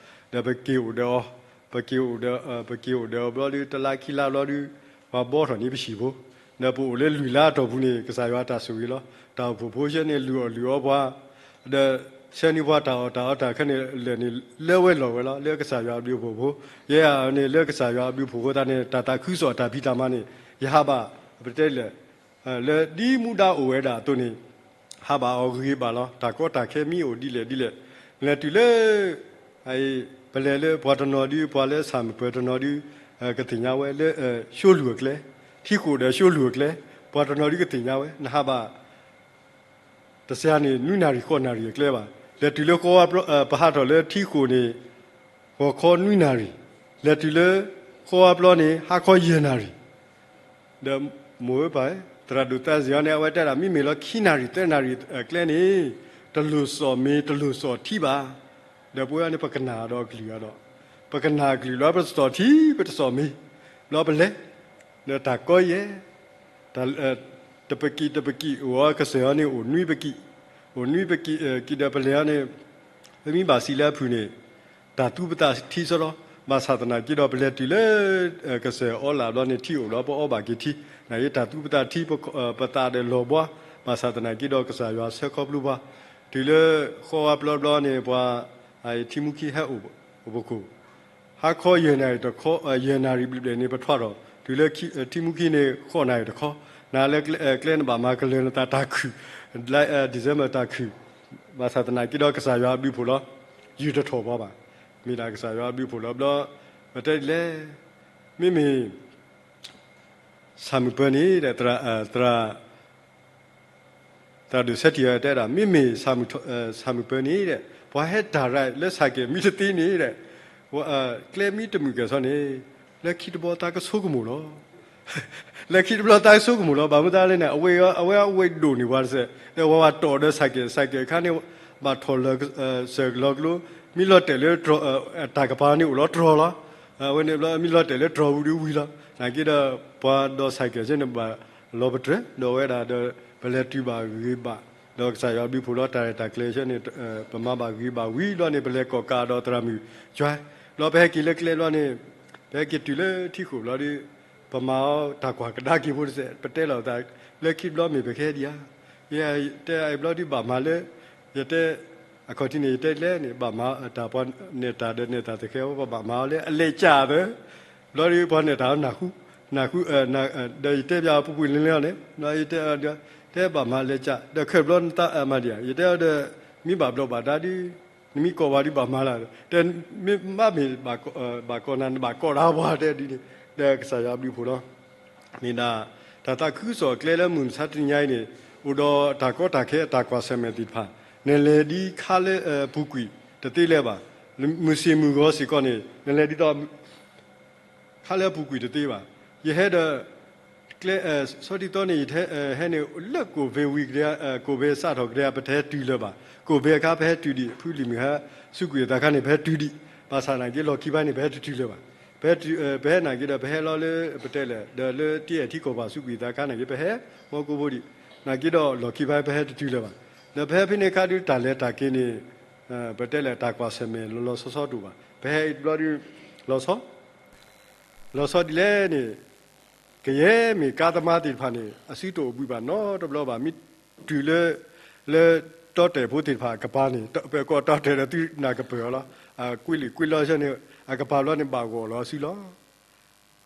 ဒီးပက့ၤအိၣ်ဒီးအီၤ, ပက့ၤအိၣ်ဒီး, ပက့ၤအိၣ်ဒီးအီၤဘျီဒ် တလါခံလါဘျီဒ် ပှၤဘှီထီၣ်န့ၢ်ပဟံၣ်ဖိ, ဒီးပအိၣ်လၢလွံၢ်လါအတီၢ်ပူၤန့ၣ် ကစၢ်ယွၤတၢ်ဆိၣ်ဂ့ၤလီၤ. တၢ်အိၣ်ဖှိၣ်ဖိဆၢန့ၣ် လုၢ်အီၣ်လုၢ်အီပှၤ ဒီးဆၢန့ၢ်ပှၤတၢ်အီၣ်တၢ်အီတၢ်ခဲန့ၣ် လဲၤန့ၣ်လၢဝဲလီၤဝဲလီၤ လၢကစၢ်ယွၤအဘျုးအဖှိၣ်ဖိ, ယဲန့ၣ် လၢကစၢ်ယွၤအဘျုးအဖှိၣ်ဖိသတးန့ၣ် တၢ်သးခုကစီၣ်အတၢ်ဖံးတၢ်မၤန့ၣ် ယဟးဘၣ်, ပတဲလဲၣ်, လၢဒ်မူဒါအိၣ်ဝဲဒၣ်အသိးန့ၣ် ဟးဘၣ်အီၤဂ့ၤဂ့ၤဘၣ်လီၤ. တၢ်ကီတၢ်ခဲမ့ၢ်အိၣ်ဒ်လဲၣ်ဒ်လဲၣ်, လဲၤတုၤလၢ ပလဲၤလၢပှၤတနီၤဒ် ပှၤလၢဆၣ်မုာ်ပၢၤတနီၤဒ် ကသ့ၣ်ညါဝဲလၢ ရှိလူၢ်အကျဲ, ထံဃိာ်ဒီးရှိလူၢ်အကျဲ, ပှၤတနီၤဒ်ကသ့ၣ်ညါဝဲ နဟးဘၣ် တစှၤန့ၣ် နွံနၣ်ရံၣ်ဃိးနၣ်ရံၣ်အကျဲဘၣ်. လဲၤတုၤလၢဃီဝါပျီ, ပဟးထီၣ်လၢထံဃိာ်န့ၣ် ဂီၤခီနွံနၣ်ရံၣ်, လဲၤတုၤလၢဃီဝါပျီန့ၣ် ဟါခီယဲၢ်နၣ်ရံၣ်, ဒီးမိၢ်ဧၢပၢ်ဧၢ, သရၣ်ဒိၣ်သးစ့ၣ်အီၤန့ၣ် အဝဲတဲဒၣ် မ့မ့ၢ်လီၤခံနၣ်ရံၣ်သၢနၣ်ရံၣ်အကျဲန့ၣ် တလိၣ်စီၣ်မ့ၤ တလိၣ်စီၣ်ထံဘၣ်. ဒီးပဝဲန့ၣ် ပကနၣ်ဒီးအကလုၢ်ဒီး ပကနၣ်အကလုၢ်လီၤ ပတစီၣ်ထံ ပတစီၣ်မ့ၤ, ဘျီပလဲၤ, ဒီးတၢ်ကီယဲၢ် တပကံၢ်တပကံၢ်အိၣ်အီၤ ကစၢၢ်အီၤန့ၣ် အိၣ်နွံပကံၢ်, အိၣ်နွံပကံၢ်, ကံၢ်ဒီးပလဲၤအီၤန့ၣ် ပမ့ၢ်ဘၣ်စံးလၢအဖုၣ်န့ၣ် တၢ်သူပသးထံစ့ၢ်လီၤ. ဘၣ်ဆၣ်သနာ်က့ဒီး ပလဲၤတုၤလၢ ကစၢၢ်အီလၢ်ဘျီန့ၣ် ထံအိၣ်လီၤ ပအီဘၣ်က့ၤထံ, နာ်က့တၢ်သူပသးထံ ပသးဒီးလီၤဘှါ, ဘၣ်ဆၣ်သနာ်က့ဒီး ကစၢ်ယွၤဆၢခီဖျိပှၤ, တုၤလၢဃီဝါပျီဘျီန့ၣ် ပှၤ ထံမူခံဟဲအိၣ်ပခိၣ် ဟါခီယဲၢ်နၣ်ရံၣ်တခီ, ယဲၢ်နၣ်ရံၣ်ဘျဲၣ်ဘျဲၣ်န့ၣ် ပထွါထီၣ်, တုၤလၢထံမူခံန့ၣ် ဃိးနၣ်ရံၣ်တခီ, နၤလၢကျဲနဘၣ်မၤကလၢၤနသးတၢ်ခုၣ်, December တၢ်ခုၣ်, ဘၣ်ဆၣ်သနာ်က့ဒီးကစၢ်ယွၤအဘျုးဖှိၣ်လီၤ, ယုၢ်တထီၣ်ပှၤဘၣ်, မ့ၢ်ဒၣ်ကစၢ်ယွၤအဘျုးဖှိၣ်လီၤဘျီ, ပတဲဒ်လဲၣ်, မ့မ့ၢ် ဆၣ်မုာ်ပၢၤန့ၣ် သရၣ် သရၣ်ဒိၣ်ဆၢထံၣ်တဲဒၣ် မ့မ့ၢ် ဆၣ်မုာ်ပၢၤန့ၣ် ပှၤဟဲတၢ်ရဲၣ်လၢဆၣ်ကဲၤမ့ၢ်တသ့န့ၣ် ကျဲမ့ၢ်တမုာ်ကဲၣ်ဆိးန့ၣ် လၢခံတဘျီသးကဆိကမိၣ်လီၤ. လၢခံတဘျီသးကဆိကမိၣ်လီၤ. ဘၣ်မနုၤသးလဲၣ်န့ၣ် အဝဲ အဝဲအဝဲဒိၣ်န့ၢ်ပှၤတစဲး ဒီးပှၤဘၣ်တီၢ်ဒီးဆၣ်ကဲၤ ဆၣ်ကဲၤအခါန့ၣ် ဘၣ်ထီၣ်လၢ စၢၤကလီၤကျိ မ့ၢ်လီၤတဲာ်လၢ တၢ်ကပၤန့ၣ်အိၣ်လီၤတြီၤလီၤ. အဝဲန့ၣ်ဘျီ မ့ၢ်လီၤတဲာ်လၢတြီၤဝံၤဒီးဝံၤလီၤ. နာ်က့ဒီး ပှၤဒီးဆၣ်ကဲၤဆၢန့ၣ် ဘၣ်လီၤပတြၢၤ ဒီးဝဲဒၣ်ဒီး ပလဲၤတုၤဘၣ်ဂ့ၤဘၣ် ဒီးကစၢ်ယွၤဘျုးဖှိၣ်လီၤ တၢ်ရဲၣ်တၢ်ကျဲၤဆၢန့ၣ် ပမၤဘၣ်ဂ့ၤဘၣ်ဝံၤဘျီန့ၣ် ပလဲၤကိးကးဒီးသရၣ်မုၣ် ကၠွဲ ဘျီပဟဲက့ၤလၢကျဲဘျီန့ၣ် ပဟဲက့ၤတုၤလၢထံဃိာ်ဘျီဒီး ပမၤအီၤတၢ်ကွၢ်ကဒါက့ၤဖိတစဲး ပတဲလီၤသး လၢခံဘျီမ့ၢ်ပကဟဲဒံးဧါ. ယတဲအဘျီဒုးဘၣ်မၤလၢ ယတဲ အခီၣ်ထံးန့ၣ် ယတဲလဲၣ်န့ၣ် ဘၣ်မၤတၢ်ပှၤနဲၣ်တၢ်ဒီးနဲၣ်တၢ်သဃဲၤ ပဘၣ်မၤအီၤလၢအလဲၤကၢ်သၢ ဘျီဒုးပှၤနဲၣ်တၢ်နၢ်ဟူ နၢ်ဟူ ဒီးယတဲပျးပူၤကွံာ်လၢလၢန့ၣ် ဘျီယတဲ တဲဘၣ်မၤလဲၤကၢ် ဒီးခဲဘျီနသးမၤဒံးဧါ ယတဲအီၤဒီး မ့ၢ်ဘၣ်ဘျီးဘၣ်ဒါဒုး နမ့ၢ်ကိးဝဲဒုးဘၣ်မၤလၢ တဲမ့ၢ်ဘၣ်မ့ၢ် ဘၣ်ကိးနၤ နဘၣ်ကိးတၢ်ပှၤတဲဒ်န့ၣ် ဒီးကစၢ်ယွၤဘျုးဖှိၣ်လီၤ. မ့ၢ်ဒၣ် တၢ်သးခုကစီၣ်အကျဲလၢမုၢ်မဆါတနံၤညါအံၤန့ၣ် အိၣ်ဒီးတၢ်ကီတၢ်ခဲအတၢ်ကွၢ်ဆၢၣ်မဲာ်သ့ၣ်တဖၣ် နလဲၤဒ်ခါလၢပူၤကွံာ်တသ့လၢၤဘၣ်. မုၢ်ဆ့ၣ်မုၢ်ဂီၤစ့ၢ်ကီးန့ၣ် နလဲၤဒ်သိး ခါလၢအပူၤကွံာ်တသ့ဘၣ်. ယဟဲဒီး ကျဲ ဆီဒံၣ်သီန့ၣ် ယဟဲန့ၣ် လၢကိၣ်ဘ့ဝံၤကဒဲ ကိၣ်ဘ့စးထီၣ်ကဒဲ ပတဟဲတုၤလၢၤဘၣ်. ကိၣ်ဘ့အခါ ပဟဲတုၤဒံး ဖုလံၤမုၢ်ဟါ စူးကွံာ်အသးခါန့ၣ် ပဟဲတုၤဒံး. ဘၣ်ဆၣ်နာ်က့ လီၢ်ခံဖဲန့ၣ် ပဟဲတတုၤလၢၤဘၣ်. ပဟဲနာ်က့ဒီး ပဟဲလီၤလၢပတဲလဲၣ် ဒီးလၢတအဲၣ်ထံကီၢ်ပှၤ စူးကွံာ်အသးခါနာ်က့ ပဟဲမီကိးဘိဒံး. နာ်က့ဒီး လီၢ်ခံဖဲ ပဟဲတတုၤလၢၤဘၣ်. ဒီးပဟဲဖဲန့ၣ်အခါဒုး တၢ်လဲၤတၢ်က့ၤန့ၣ် ပတဲလဲၣ် တၢ်ကွၢ်ဆၢၣ်မဲာ်လီၤလီၤဆီဆီတအိၣ်ဘၣ်. ပဟဲဘျီဒုး လီၤဆီ လီၤဆီဒ်လဲၣ်န့ၣ် ကယဲၢ်မ့ၢ်ကါသမါသ့ၣ်တဖၣ်န့ၣ် အစုတအိၣ်ဘှံးဘၣ်နီတဘျီဘၣ်. မ့ၢ်တုၤလၢ လၢတီတဲာ်ဖိသ့ၣ်တဖၣ်အကပၤန့ၣ် ပၢၤကီးတီတဲာ်ဒီးသုနၢ်ကပၢၤအီၤလီၤ. အကွ့လံာ်ကွ့လီဆၢန့ၣ် အကပၤဘျီန့ၣ် ဘၣ်ဂီၢ်လီၤအစုလီၤ.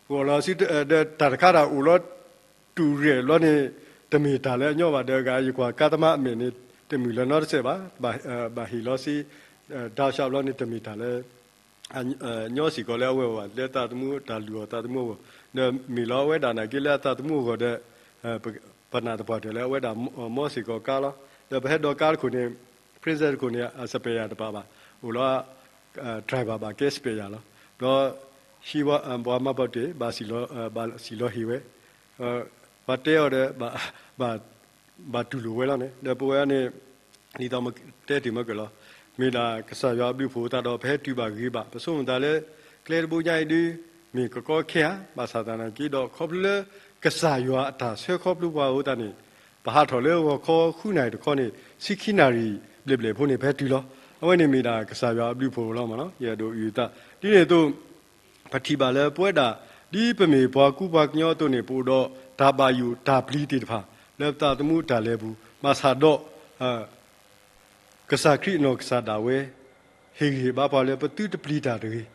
ဂီၢ်လီၤအစု ဒီးတၢ်တခါတၢ်အိၣ်လီၤ တူၢ်ရဲၣ်ဘျီန့ၣ် တမ့ၢ်တၢ်လၢအညီဘၣ်ဒီး ဂၤယကွၢ်ကါသမါအမဲာ်န့ၣ် တမုာ်လၢၤနီတစဲးဘၣ်. ဘၣ်ဟ့ၣ်လီၤစ့ ဒီးဆှးဘျီန့ၣ် တမ့ၢ်တၢ်လၢ ညီစ့ၢ်ကီးလၢအဝဲဘၣ် လၢသးသမူတၢ်လုၢ်အီၣ်သးသမူအဂီၢ်, ဒီးမ့ၢ်လီၤအဝဲဒၣ်နာ်က့လၢအသးသမူအဂီၢ်ဒီး ပနၢ်သပှၢ်တၢၢ်လၢအဝဲဒၣ် မ်စ့ၢ်ကီးကါလီၤ. ဒီးပဟဲဒီးကါတခိၣ်န့ၣ် Princess တခိၣ်န့ၣ် အspareတပာ်ဘၣ်, အိၣ်လီၤ driver ဘၣ်ကဲ spare လီၤ. ဒီး ဟံးဝဲ ပှၤမၤပီတ့ၢ် ဘၣ်စံၣ်လီၤဟ့ၣ်ဝဲ, ပှၤတဲအီၤဒီး ဘၣ်တူၢ်လိာ်ဝဲလီၤန့ၣ် ဒီးပဝဲန့ၣ် ဒ်သိးမ့ၢ်တဲတ့ၢ်မ့ၢ်ကလီၤ, မ့ၢ်ဒၣ်ကစၢ်ယွၤအဘျုးအဖှိၣ်အသးဒီး ပဟဲတုၤဘၣ်ဂ့ၤဘၣ် ပဆိကမိၣ်သးလၢ ကျဲတဘိညါအံၤဒု မ့ၢ်ကကီခဲဧါ, ဘၣ်ဆၣ်သနာ်က့ဒီး ခီဖျိလၢ ကစၢ်ယွၤအတၢ်ဆှၢခီဖျိပှၤအဃိသတးန့ၣ် ပဟးထီၣ်လၢဂီၤခီဃုနၣ်ရံၣ်တခီန့ၣ် ဆံခံနၣ်ရံၣ်ဘျဲၣ်ဘျဲၣ်ဖိန့ၣ် ပဟဲတုၤလီၤ. အဝဲန့ၣ်မ့ၢ်ဒၣ်ကစၢ်ယွၤအဘျုးအဖှိၣ်လီၤမ့ၢ်နီၤ, ယအဲၣ်ဒိးအုၣ်အသး ဒ်န့ၣ်အသိး ပထံၣ်ဘၣ်လၢပဝဲဒၣ် ဒ်ပမ့ၢ်ပှၤကူပှၤကညီအသိးန့ၣ် ပအိၣ်ဒီးတၢ်ဘၣ်ယိၣ်တၢ်ပျံၤသ့ၣ်တဖၣ် လၢပသးသမူတၢ်လဲၤအပူၤ ဘၣ်ဆၣ်ဒီး ကစၢ်ခရံာ်အနီၢ်ကစၢ်ဒၣ်ဝဲ ဟ့ၣ်ဂံၢ်ဟ့ၣ်ဘါပှၤလၢပသုတပျံၤတၢ်တဂ့ၤ.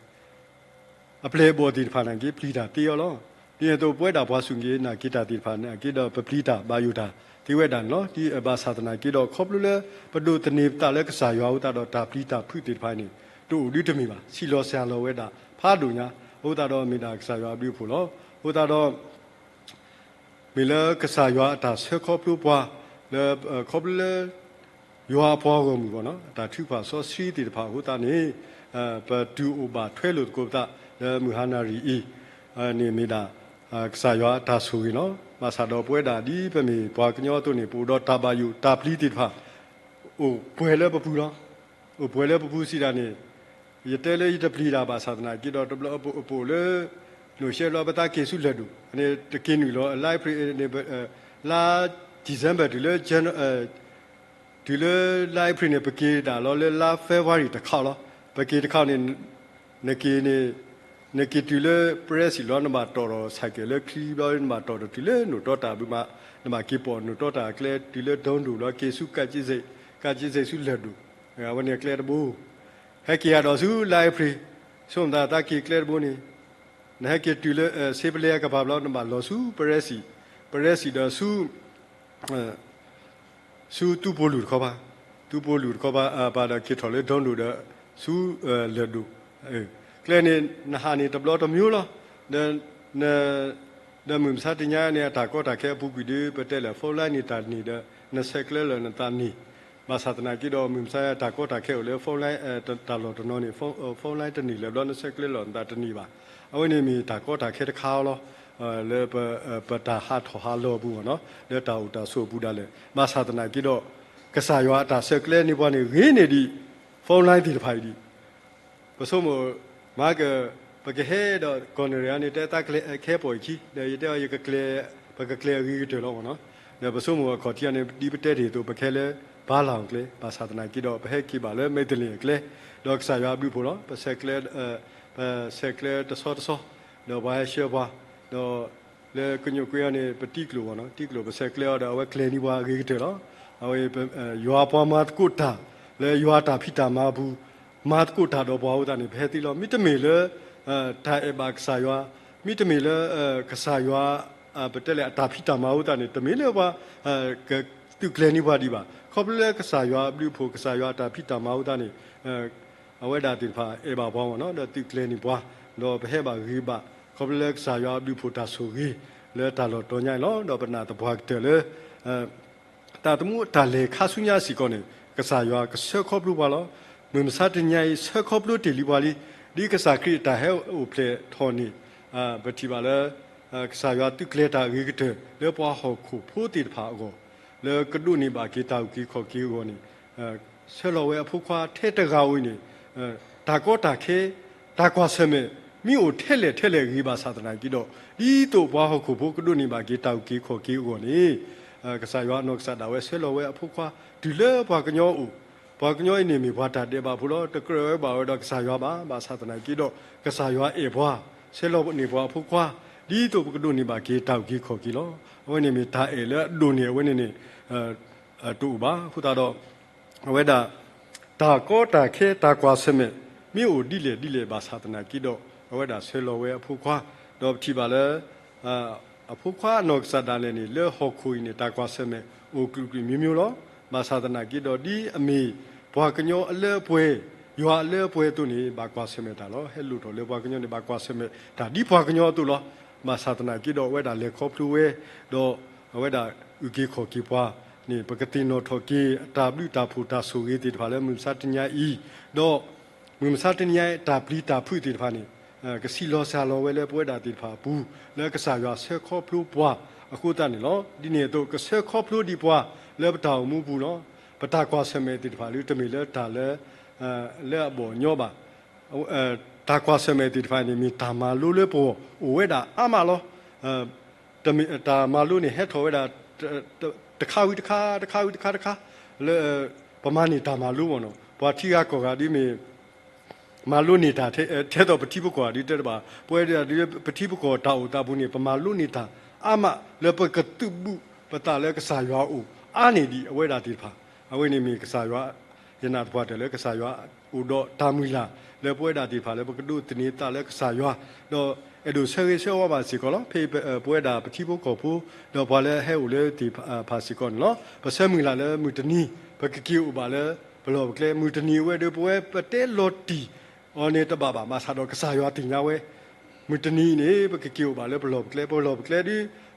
အပျဲၢ်အဘီၣ်သ့ၣ်တဖၣ်နာ်က့ ပျံၤတၢ်သ့အီၤလီၤ. ဒ်န့ၣ်အသိး ပဝဲဒၣ်ပှၤစူၢ်က့ၤနာ်က့ၤတၢ်သ့ၣ်တဖၣ်နာ်က့ဒီး ပပျံၤတၢ်ဘၣ်ယိၣ်တၢ်သ့ဝဲဒၣ်န့ၣ်လီၤ. ဒ်ဘၣ်ဆၣ်သနာ်က့ဒီး ခီဖျိလၢ ပဒိးသန့ၤပသးလၢကစၢ်ယွၤအဃိသတးဒီး တၢ်ပျံၤတၢ်ဖုးသ့ၣ်တဖၣ်န့ၣ် တအိၣ်ဒုတမ့ၢ်ဘၣ်, ဆံးလီၤစှၤလီၤဝဲဒၣ်ဖးဒိၣ်ညါ, အဃိသတးဒီးမ့ၢ်ဒၣ်ကစၢ်ယွၤအဘျုးအဖှိၣ်လီၤ. အဃိသတးဒီး မ့ၢ်လၢကစၢ်ယွၤအတၢ်ဆှၢခီဖျိပှၤ လၢ ခီဖျိလၢ ယွၤအပှၤဂီၢ်မုၢ်အဂီၢ်န့ၣ် အတၢ်ထုကဖၣ်စီဆှံသ့ၣ်တဖၣ်အဃိသတးန့ၣ် ပတုၤအိၣ်ဘၣ်ထွဲလိာ်သကိးပသး လၢမုၢ်ဟါနၣ်ရံၣ်အံၤန့ၣ်မ့ၢ်ဒၣ် ကစၢ်ယွၤအတၢ်ဆိၣ်ဂ့ၤလီၤ. ဘၣ်ဆၣ်ဒီးပဝဲဒၣ်ဒ်ပမ့ၢ်ပှၤကညီအသိးန့ၣ် ပအိၣ်ဒီးတၢ်ဘၣ်ယိၣ်တၢ်ပျံၤသ့ၣ်တဖၣ် အိၣ်ပှဲၤလၢပပူၤလီၤ. အိၣ်ပှဲၤလၢပပူၤစံးဒၣ်န့ၣ် ယတဲလၢယတပျံၤတၢ်ဘၣ်ဆၣ်သနာ်က့ဒီး တဘျီအပအိၣ်လၢ နိၣ်ရှဲဘျီပသးက့ၤဆူလဲၢ်ဒိၣ် န့ၣ်တက့ၤနုာ်လီၤ လါအ့ဖြ့ၣ်န့ၣ် လါ December တုၤလၢ တုၤလၢလါအ့ဖြ့ၣ်န့ၣ် ပက့ၤဒၣ်လီၤလၢလါ February တခါလီၤ. ပက့ၤတခါန့ၣ် နက့ၤန့ၣ် နက့ၤတုၤလၢ ပရဲစံၣ်လီၤ နဘၣ်တီၣ်ဒီး ဆိုင်ကယ် လၢချံဘျီ နဘၣ်တီၣ်ဒီးတုၤလၢနိၣ်တီတၢ်ဘုမး နဘၣ်က့ၤပိာ်နိၣ်တီတၢ်အကျဲ တုၤလၢဒိၣ်ဒိၣ်လီၤ က့ၤဆူ ကးက့စ့း ကးက့စ့းဆူလဲၢ်ဒိၣ် အဝဲန့ၣ်အကျဲတဘိ ဟဲက့ၤယၤဒီးဆူလါအ့ဖြ့ၣ် ဆိကမိၣ်သးသးက့ၤကျဲတဘိန့ၣ် နဟဲက့ၤတုၤလၢ ဆ့ပလဲအကပၤဘျီ နဘၣ်လီၤဆူ ပရဲစံၣ် ပရဲစံၣ်ဒီးဆူ ဆူသူပိာ်လူၢ်တခီပၤ, သူပိာ်လူၢ်တခီပၤ ပာ်ဒီးက့ၤထီၣ်လၢဒိၣ်ဒိၣ်ဒီး ဆူ လဲၢ်ဒိၣ်, ကျဲန့ၣ် နဟးန့ၣ်တဘျီတမံၤလီၤ. ဒီး ဒီးမုၢ်မဆါတနံၤညါန့ၣ် အတၢ်ကီတၢ်ခဲအပူၤကွံာ်ဒီး ပတဲလၢ phone line န့ၣ်တၢ်န့ၢ်ဒီး နဆဲးကျၢလၢနသးန့ၢ်, ဘၣ်ဆၣ်သနာ်က့ဒီး မုၢ်မဆါတၢ်ကီတၢ်ခဲအိၣ်လၢ phone line တၢ်လီၢ်တနီၤန့ၣ် phone line တန့ၢ်လၢၤဘျီ နဆဲးကျၢလၢနသးတန့ၢ်ဘၣ်. အဝဲန့ၣ်မ့ၢ်တၢ်ကီတၢ်ခဲတခါလီၤ. လၢ ပတၢ်ဟးထီၣ်ဟးလီၤအပူၤမ့ၢ်နီၤ လၢတၢ်အိၣ်တၢ်ဆိးအပူၤဒၣ်လဲာ် ဘၣ်ဆၣ်သနာ်က့ဒီး ကစၢ်ယွၤအတၢ်ဆဲးကျၢန့ၢ်ပှၤန့ၣ် ဂ့ၤန့ၢ်ဒံး phone line သ့ၣ်တဖၣ်အံၤဒံး ပဆိကမိၣ် မၤက ပကဟဲဒီး ကီၢ်နရံၣ်န့ၣ် တဲတၢ်ကျဲခဲပိာ်အခံ ဒီးယတဲအီၤ ယကကျဲ ပကကျဲအဂ့ၤကတၢၢ်လီၤမ့ၢ်နီၤ. ဒီးပဆိကမိၣ်အခီၣ်ထံးန့ၣ် ဒ်ပတဲတ့ၢ်အသိး ပကဟဲလၢ ဘါလီၤကျဲ ဘၣ်ဆၣ်သနာ်က့ဒီး ပဟဲက့ၤဘၣ်လၢ မဲတလ့ၣ်အကျဲ ဒီးကစၢ်ယွၤအဘျုးအဖှိၣ်လီၤ. ပဆဲးကျၢ ပဆဲးကျၢတဆီတဆီ ဒီးပှၤဟဲဆှၢပှၤ ဒီး လၢကညိးကွ့အီၤန့ၣ် ပတံကျိာ်မ့ၢ်နီၤ တံကျိာ်ပဆဲးကျၢအီၤဒီး အဝဲကျဲၤန့ၢ်ပှၤအဂ့ၤကတၢၢ်လီၤ. အဝဲ ယွၤပှၤမၤသကိးတၢ် လၢယွၤတၢ်ဖံးတၢ်မၤအပူၤ မၤသကိးတၢ်ဒီးပှၤအဃိသတးန့ၣ် ပဟဲသ့လီၤ. မ့တမ့ၢ်လၢ တၢ်အဲၣ်ဘၣ်ကစၢ်ယွၤ မ့တမ့ၢ်လၢ ကစၢ်ယွၤ ပတဲလဲၣ် အတၢ်ဖံးတၢ်မၤအဃိသတးန့ၣ် တမ့ၢ်လၢပှၤ သုးကျဲၤန့ၢ်ပှၤဒံးဘၣ်. ခီဖျိလၢကစၢ်ယွၤအဘျုးအဖှိၣ် ကစၢ်ယွၤအတၢ်ဖံးတၢ်မၤအဃိသတးန့ၣ် အဝဲဒၣ်သ့ၣ်တဖၣ်အဲၣ်ဘၣ်ပှၤမ့ၢ်နီၤ ဒီးသုးကျဲၤန့ၢ်ပှၤ ဒီးပဟဲဘၣ်ဂ့ၤဘၣ် ခီဖျိလၢကစၢ်ယွၤအဘျုးအဖှိၣ်တၢ်ဆိၣ်ဂ့ၤ လၢတၢ်လီၢ်တတီၤညါအံၤလီၤ. ဒီးပနာ်သပှၢ်ကတၢၢ်လၢ သးသမူတၢ်လဲၤခါဆူညါစ့ၢ်ကီးန့ၣ် ကစၢ်ယွၤကဆှၢခီဖျိပှၤလီၤ. မုၢ်မဆါတနံၤညါအံၤ ဆှၢခီဖျိတ့ၢ်လံပှၤလံ. ဒ်ကစၢ်ခရံာ်အတၢ်ဟဲအိၣ်ဖျဲၣ်ထီၣ်န့ၣ် ပထံၣ်ဘၣ်လၢ ကစၢ်ယွၤသုးကျဲၤတၢ်အဂ့ၤကတၢၢ် လၢပှၤဟီၣ်ခိၣ်ဖိသ့ၣ်တဖၣ်အဂီၢ် လၢကဒိးန့ၢ်ဘၣ်က့ၤတၢ်အုၣ်က့ၤခီၣ်က့ၤအဂီၢ်န့ၣ် ဆှၢလီၤဝဲအဖိခွါထဲတဂၤဧိၤန့ၣ် တၢ်ကီတၢ်ခဲ တၢ်ကွၢ်ဆၢၣ်မဲာ် မ့ၢ်အိၣ်ထဲလဲၣ်ထဲလဲၣ်ဂ့ၤဘၣ်ဆၣ်သနာ်က့ဒီး ဒ်သိးပှၤဟီၣ်ခိၣ်ဖိကဒိးန့ၢ်ဘၣ်က့ၤတၢ်အုၣ်က့ၤခီၣ်က့ၤအဂီၢ်န့ၣ် ကစၢ်ယွၤအနီၢ်ကစၢ်ဒၣ်ဝဲဆှၢလီၤဝဲအဖိခွါ တုၤလၢပှၤကညီအအိၣ်, ပှၤကညီအံၤန့ၣ်မ့ၢ်ပှၤတၢ်ဒဲးဘးဖိလီၤ. တကြၢးဝဲဘၣ်ဝဲဒီးကစၢ်ယွၤဘၣ်. ဘၣ်ဆၣ်သနာ်က့ဒီး ကစၢ်ယွၤအဲၣ်ပှၤ ဆဲးလီၤန့ၢ်ပှၤအဖိခွါ, ဒ်သိးပကဒိးန့ၢ်ဘၣ်က့ၤတၢ်အုၣ်က့ၤခီၣ်က့ၤလီၤ. အဝဲန့ၣ်မ့ၢ်တၢ်အဲၣ်လၢအဒိၣ်န့ၢ်အဝဲန့ၣ်န့ၣ် တအိၣ်ဘၣ်. အဃိသတးဒီး အဝဲဒၣ် တၢ်ကီတၢ်ခဲတၢ်ကွၢ်ဆၢၣ်မဲာ် မ့ၢ်အိၣ်ဒ်လဲၣ်ဒ်လဲၣ်ဘၣ်ဆၣ်သနာ်က့ဒီး အဝဲဒၣ်ဆဲးလီၤဝဲအဖိခွါ, ဒီးပထံၣ်ဘၣ်လၢ အဖိခွါအနီၢ်ကစၢ်ဒၣ်လဲာ်န့ၣ် လၢဟီၣ်ခိၣ်အံၤန့ၣ် တၢ်ကွၢ်ဆၢၣ်မဲာ်အိၣ်ကလုာ်ကလုာ်မျိုးမျိုးလီၤ. ဘၣ်ဆၣ်သနာ်က့ဒီး ဒ်အမ့ၢ်ပှၤကညီအလၢအပှဲၤ, ယွၤအလၢအပှဲၤအသိးန့ၣ် ဘၣ်ကွၢ်ဆၢၣ်မဲာ်တၢ်လီၤ. ဟဲလိၣ်ထီၣ်လၢပှၤကညီန့ၣ် ဘၣ်ကွၢ်ဆၢၣ်မဲာ်တၢ်ဒ်ပှၤကညီအသိးလီၤ. ဘၣ်ဆၣ်သနာ်က့ဒီး အဝဲဒၣ်လဲၤခီဖျိဝဲ, ဒီးအဝဲဒၣ်အုၣ်က့ၤခီၣ်က့ၤပှၤန့ၣ် ပကသ့ၣ်နီၣ်ထီၣ်က့ၤ အတၢ်ဘျုးတၢ်ဖှိၣ်တၢ်ဆိၣ်ဂ့ၤသ့ၣ်တဖၣ်လၢ မုၢ်မဆါတနံၤညါအံၤ, ဒီး မုၢ်မဆါတနံၤညါအံၤ တၢ်ပျံၤတၢ်ဖုးသ့ၣ်တဖၣ်န့ၣ် ကဆံးလီၤစှၤလီၤဝဲလၢပဝဲဒၣ်သ့ၣ်တဖၣ်အပူၤ လၢကစၢ်ယွၤဆှၢခီဖျိပှၤအဃိသတးန့ၣ်လီၤ. ဒ်န့ၣ်အသိး ကဆှၢခီဖျိဒံးပှၤလၢပတၢ်အိၣ်မူပူၤလီၤ. ပတၢ်ကွၢ်ဆၢၣ်မဲာ်သ့ၣ်တဖၣ်ဒုး တမ့ၢ်လၢတၢ်လၢ လၢအဘီၣ်ညီဘၣ်. တၢ်ကွၢ်ဆၢၣ်မဲာ်သ့ၣ်တဖၣ်န့ၣ် မ့ၢ်တၢ်မၤလိလၢပဂီၢ်အိၣ်ဝဲဒၣ်အါမးလီၤ. တမ့ၢ် တၢ်မၤလိန့ၣ် ဟဲထီၣ်ဝဲဒၣ် တခါဝံၤတခါ တခါဝံၤတခါတခါ လၢ ပမၤန့ၢ်တၢ်မၤလိမ့ၢ်နီၤ. ပှၤထံဂၤကီၢ်ဂၤဒ်မ့ၢ် မၤလိန့ၢ်တၢ် ထဲသိးပထံပကီၢ်ဒ်တဲတဘၣ်, ပဝဲဒၣ်ဒ်ပထံပကီၢ်တၢ်အိၣ်သးပူၤန့ၣ် ပမၤလိန့ၢ်တၢ်အါမး လၢပကသုးဘူးပသးလၢကစၢ်ယွၤအအိၣ် အါန့ၢ်ဒံးအဝဲဒၣ်သ့ၣ်တဖၣ်. အဝဲန့ၣ်မ့ၢ်ကစၢ်ယွၤ ယနာ်သပှၢ်တၢၢ်လၢကစၢ်ယွၤအိၣ်ဒီးတၢ်မုၢ်လၢ် လၢပဝဲဒၣ်သ့ၣ်တဖၣ်လၢပကဒိးသန့ၤသးလၢကစၢ်ယွၤ, ဒီးအဲၣ်ဒိးဆၢဂ့ၤဆၢဝါဘၣ်စ့ၢ်ကီးလီၤ. ဖဲအံၤပဝဲဒၣ်ပထံဖိကီၢ်ဖိ ဒီးပှၤလၢအဟဲအိၣ်လၢသ့ၣ်တဖၣ်စ့ၢ်ကီးန့ၣ်လီၤ. ပဆၢမုၢ်လၢ်လၢမုၢ်တနံၤ ပကက့ၤအိၣ်ဘၣ်လၢပလီၢ်ပကျဲ, မုၢ်တနံၤအဝဲဒီး ပဝဲပတဲလီၤတံၢ်အီၤန့ၣ်တဘၣ်ဘၣ်, ဘၣ်ဆၣ်ဒီးကစၢ်ယွၤသ့ၣ်ညါဝဲ မုၢ်တနံၤအံၤန့ၣ် ပကက့ၤအိၣ်ဘၣ်လၢပလီၢ်ပကျဲ, ပလီၢ်ပကျဲ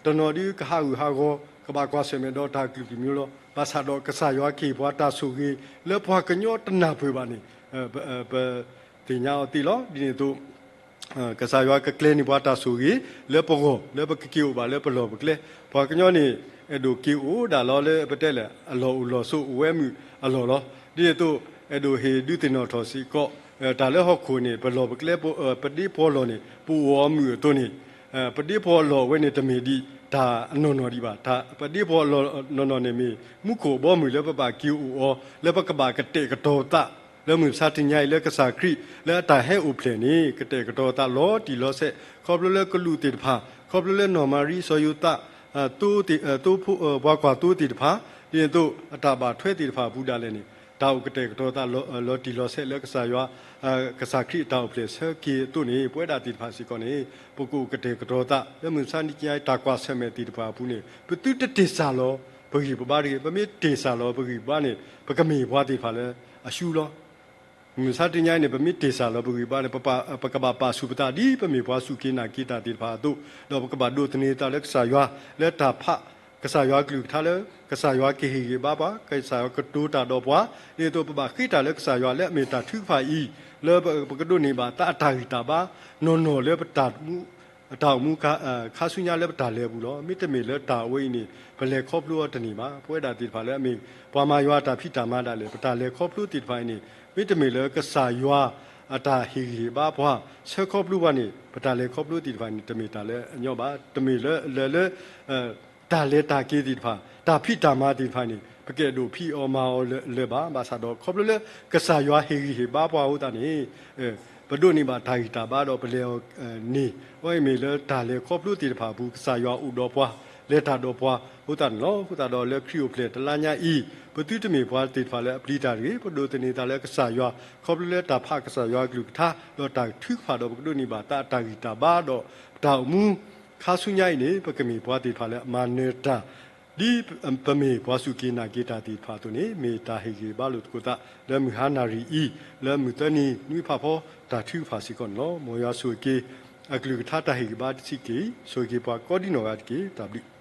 ဒုး တနီၤဒုးကဟးဂူာ်ဟးဂီၤ ကဘၣ်ကွၢ်ဆၢၣ်မဲာ်ဒီးတၢ်ကလုာ်ကလုာ်မျိုးလီၤ. ဘၣ်ဆၣ်ဒီးကစၢ်ယွၤကဟ့ၣ်ပှၤတၢ်ဆိၣ်ဂ့ၤ လၢပှၤကညီတနၢ်ပၢၢ်ဘၣ်န့ၣ် ပသ့ၣ်ညါအီၤသ့လီၤ. ဒ်န့ၣ်အသိး ကစၢ်ယွၤကကျဲၤန့ၢ်ပှၤတၢ်ဆိၣ်ဂ့ၤ လၢပဂီၢ် လၢပကက့ၤအိၣ်ဘၣ်လၢပလီၢ်ပကျဲ, ပှၤကညီန့ၣ် အဲၣ်ဒိးက့ၤအိၣ်ဒၣ်လီၤလၢပတဲလဲၣ် အလီၢ်အိၣ်လီၢ်ဆိးအိၣ်ဝဲမုာ်အလီၢ်လီၤ. ဒ်န့ၣ်အသိး အဲၣ်ဒိးဟ့ၣ်ဒုးသ့ၣ်နီၣ်ထီၣ်စ့ၢ်ကီး တၢ်လၢဟီၣ်ခိၣ်န့ၣ် ပလီၢ်ပကျဲ ပဒ့ပီၢ်လီၢ်န့ၣ် ပအိၣ်အီၤမုာ်အသိးန့ၣ် ပဒ့ပီၢ်လီၢ်အဝဲန့ၣ် တမ့ၢ်ဒံးတၢ်အနီၢ်နီၢ်ဒံးဘၣ်. ပဒ့ပီၢ်လီၢ်နီၢ်နီၢ်န့ၣ်မ့ၢ် မူခိၣ်အဘီအမုၢ်လၢပဘၣ်က့ၤအိၣ်အီၤ လၢပကဘၣ်ကတဲာ်ကတီၤသး လၢမုၢ်မဆါတနံၤညါအံၤ လၢကစၢ်ခရံာ် လၢအတၢ်ဟဲအိၣ်ဖျဲၣ်န့ၣ် ကတဲာ်ကတီၤသးလီၤတံၢ်လီၤဆဲး ခီဖျိလၢကလူးသ့ၣ်တဖၣ် ခီဖျိလၢနီၢ်မၤရံစီၤယိၤသး သိ ပှၤကွၢ်သိသ့ၣ်တဖၣ် ဒ်န့ၣ်အသိး အတၢ်ဘၣ်ထွဲသ့ၣ်တဖၣ်အပူၤဒၣ်လဲာ်န့ၣ် တၢ်အိၣ်ကတဲာ်ကတီၤသးလီၤတံၢ်လီၤဆဲးလၢကစၢ်ယွၤ ကစၢ်ခရံာ်အတၢ်အိၣ်ဖျဲၣ်ဆၢက့ၤအသိးန့ၣ် ပဝဲဒၣ်သ့ၣ်တဖၣ်စ့ၢ်ကီးန့ၣ် ပကအိၣ်ကတဲာ်ကတီၤသး လၢမုၢ်မဆါတနံၤညါအံၤ တၢ်ကွၢ်ဆၢၣ်မဲာ်သ့ၣ်တဖၣ်အပူၤန့ၣ် ပသုတတ့ၢ်စၢ်လီၤပဂံၢ်ပဘါတဂ့ၤ. ပမ့ၢ်တ့ၢ်စၢ်လီၤပဂံၢ်ပဘါန့ၣ် ပကမ့ၢ်ပှၤသ့ၣ်တဖၣ်လၢအရှုံးလီၤ. မုၢ်မဆါတနံၤညါအံၤန့ၣ် ပမ့ၢ်တ့ၢ်စၢ်လီၤပဂံၢ်ပဘါန့ၣ် ပကဘၣ်ပာ်ဆူၣ်ပသး ဒ်ပမ့ၢ်ပှၤစူၢ်က့ၤနာ်က့ၤတၢ်သ့ၣ်တဖၣ်အသိး ဒီးပကဘၣ်ဒိးသန့ၤသးလၢကစၢ်ယွၤ လၢတၢ်ဖးကစၢ်ယွၤကလုၢ်ကထါလၢ ကစၢ်ယွၤကဟ့ၣ်ဂံၢ်ဘါပှၤ ကစၢ်ယွၤကတိၤတၢ်ဒီးပှၤ ဒ်န့ၣ်အသိး ပဘၣ်ဃ့တၢ်လၢကစၢ်ယွၤလၢအမ့ၢ်တၢ်ထုကဖၣ်အံၤ လၢပကဒိးန့ၢ်ဘၣ်သးအတၢ်ဂံၢ်တၢ်ဘါ နီၢ်နီၢ်လၢပတၢ်မူ အတၢ်အိၣ်မူခါဆူညါလၢပတၢ်လဲၤအပူၤလီၤ. မ့တမ့ၢ်လၢတၢ်အဝဲအံၤန့ၣ် ပလဲၤခီဖျိအီၤတန့ၢ်ဘၣ်. ပဝဲဒၣ်သ့ၣ်တဖၣ်လၢအမ့ၢ် ပှၤမၤယွၤအတၢ်ဖံးတၢ်မၤဒၣ်လဲာ် ပတၢ်လဲၤခီဖျိသ့ၣ်တဖၣ်အံၤန့ၣ် မ့တမ့ၢ်လၢကစၢ်ယွၤအတၢ်ဟ့ၣ်ဂံၢ်ဟ့ၣ်ဘါပှၤ ဆှၢခီဖျိပှၤန့ၣ် ပတၢ်လဲၤခီဖျိသ့ၣ်တဖၣ်န့ၣ် တမ့ၢ်တၢ်လၢအညီဘၣ်. တမ့ၢ်လၢလၢလၢ တၢ်လဲၤတၢ်က့ၤသ့ၣ်တဖၣ် တၢ်ဖံးတၢ်မၤသ့ၣ်တဖၣ်န့ၣ် ပကအဲၣ်ဒိးဖံးအီၤမၤအီၤလၢၤဘၣ်. ဘၣ်ဆၣ်ဒီး ခီဖျိလၢကစၢ်ယွၤဟ့ၣ်ဂံၢ်ဟ့ၣ်ဘါပှၤအဃိသတးန့ၣ် ပဒိးန့ၢ်ဘၣ်တၢ်ဂံၢ်တၢ်ဘါဒီးပလဲၤအီၤန့ၢ် အဝဲအံၤမ့ၢ်လၢတၢ်လဲၤခီဖျိသ့ၣ်တဖၣ်အပူၤ ကစၢ်ယွၤအိၣ်ဒီးပှၤ လဲၤတၢ်ဒီးပှၤအဃိသတးန့ၣ်လီၤ. အဃိသတးဒီးလၢခရံာ်အိၣ်ဖျဲၣ်တလါညါအံၤ ပသုတမ့ၢ်ပှၤသ့ၣ်တဖၣ်လၢအပျံၤတၢ်တဂ့ၤ. ပဒိးသန့ၤသးလၢကစၢ်ယွၤ ခီဖျိလၢတၢ်ဖးကစၢ်ယွၤအကလုၢ်ကထါ ဒီးတၢ်ထုကဖၣ်ဒီးပကဒိးန့ၢ်ဘၣ်သးအတၢ်ဂံၢ်တၢ်ဘါဒီး ပတၢ်အိၣ်မူ ခါဆူညါအံၤန့ၣ် ပကမ့ၢ်ပှၤသ့ၣ်တဖၣ်လၢအမၤနၢၤတၢ် ဒ်ပမ့ၢ်ပှၤစူၢ်က့ၤနာ်က့ၤတၢ်သ့ၣ်တဖၣ်အသိးန့ၣ် မ့ၢ်တၢ်ဟ့ၣ်ဂံၢ်ဟ့ၣ်ဘါလိာ်သကိးသး လၢမုၢ်ဟါနၣ်ရံၣ်အံၤ လၢမုၢ်သၢနံၤနွံဖးဖီ တၢ်ထုကဖၣ်စ့ၢ်ကီးန့ၣ်လီၤ. မ်ယွၤဆိၣ်ဂ့ၤက့ၤ အကလုၢ်ကထါတၢ်ဟ့ၣ်ဂံၢ်ဘါတဆံးက့ၤ ဆိၣ်ဂ့ၤက့ၤပှၤကိးဒံနီၢ်ဂၤတက့ၢ်. တၢ်ဘျုး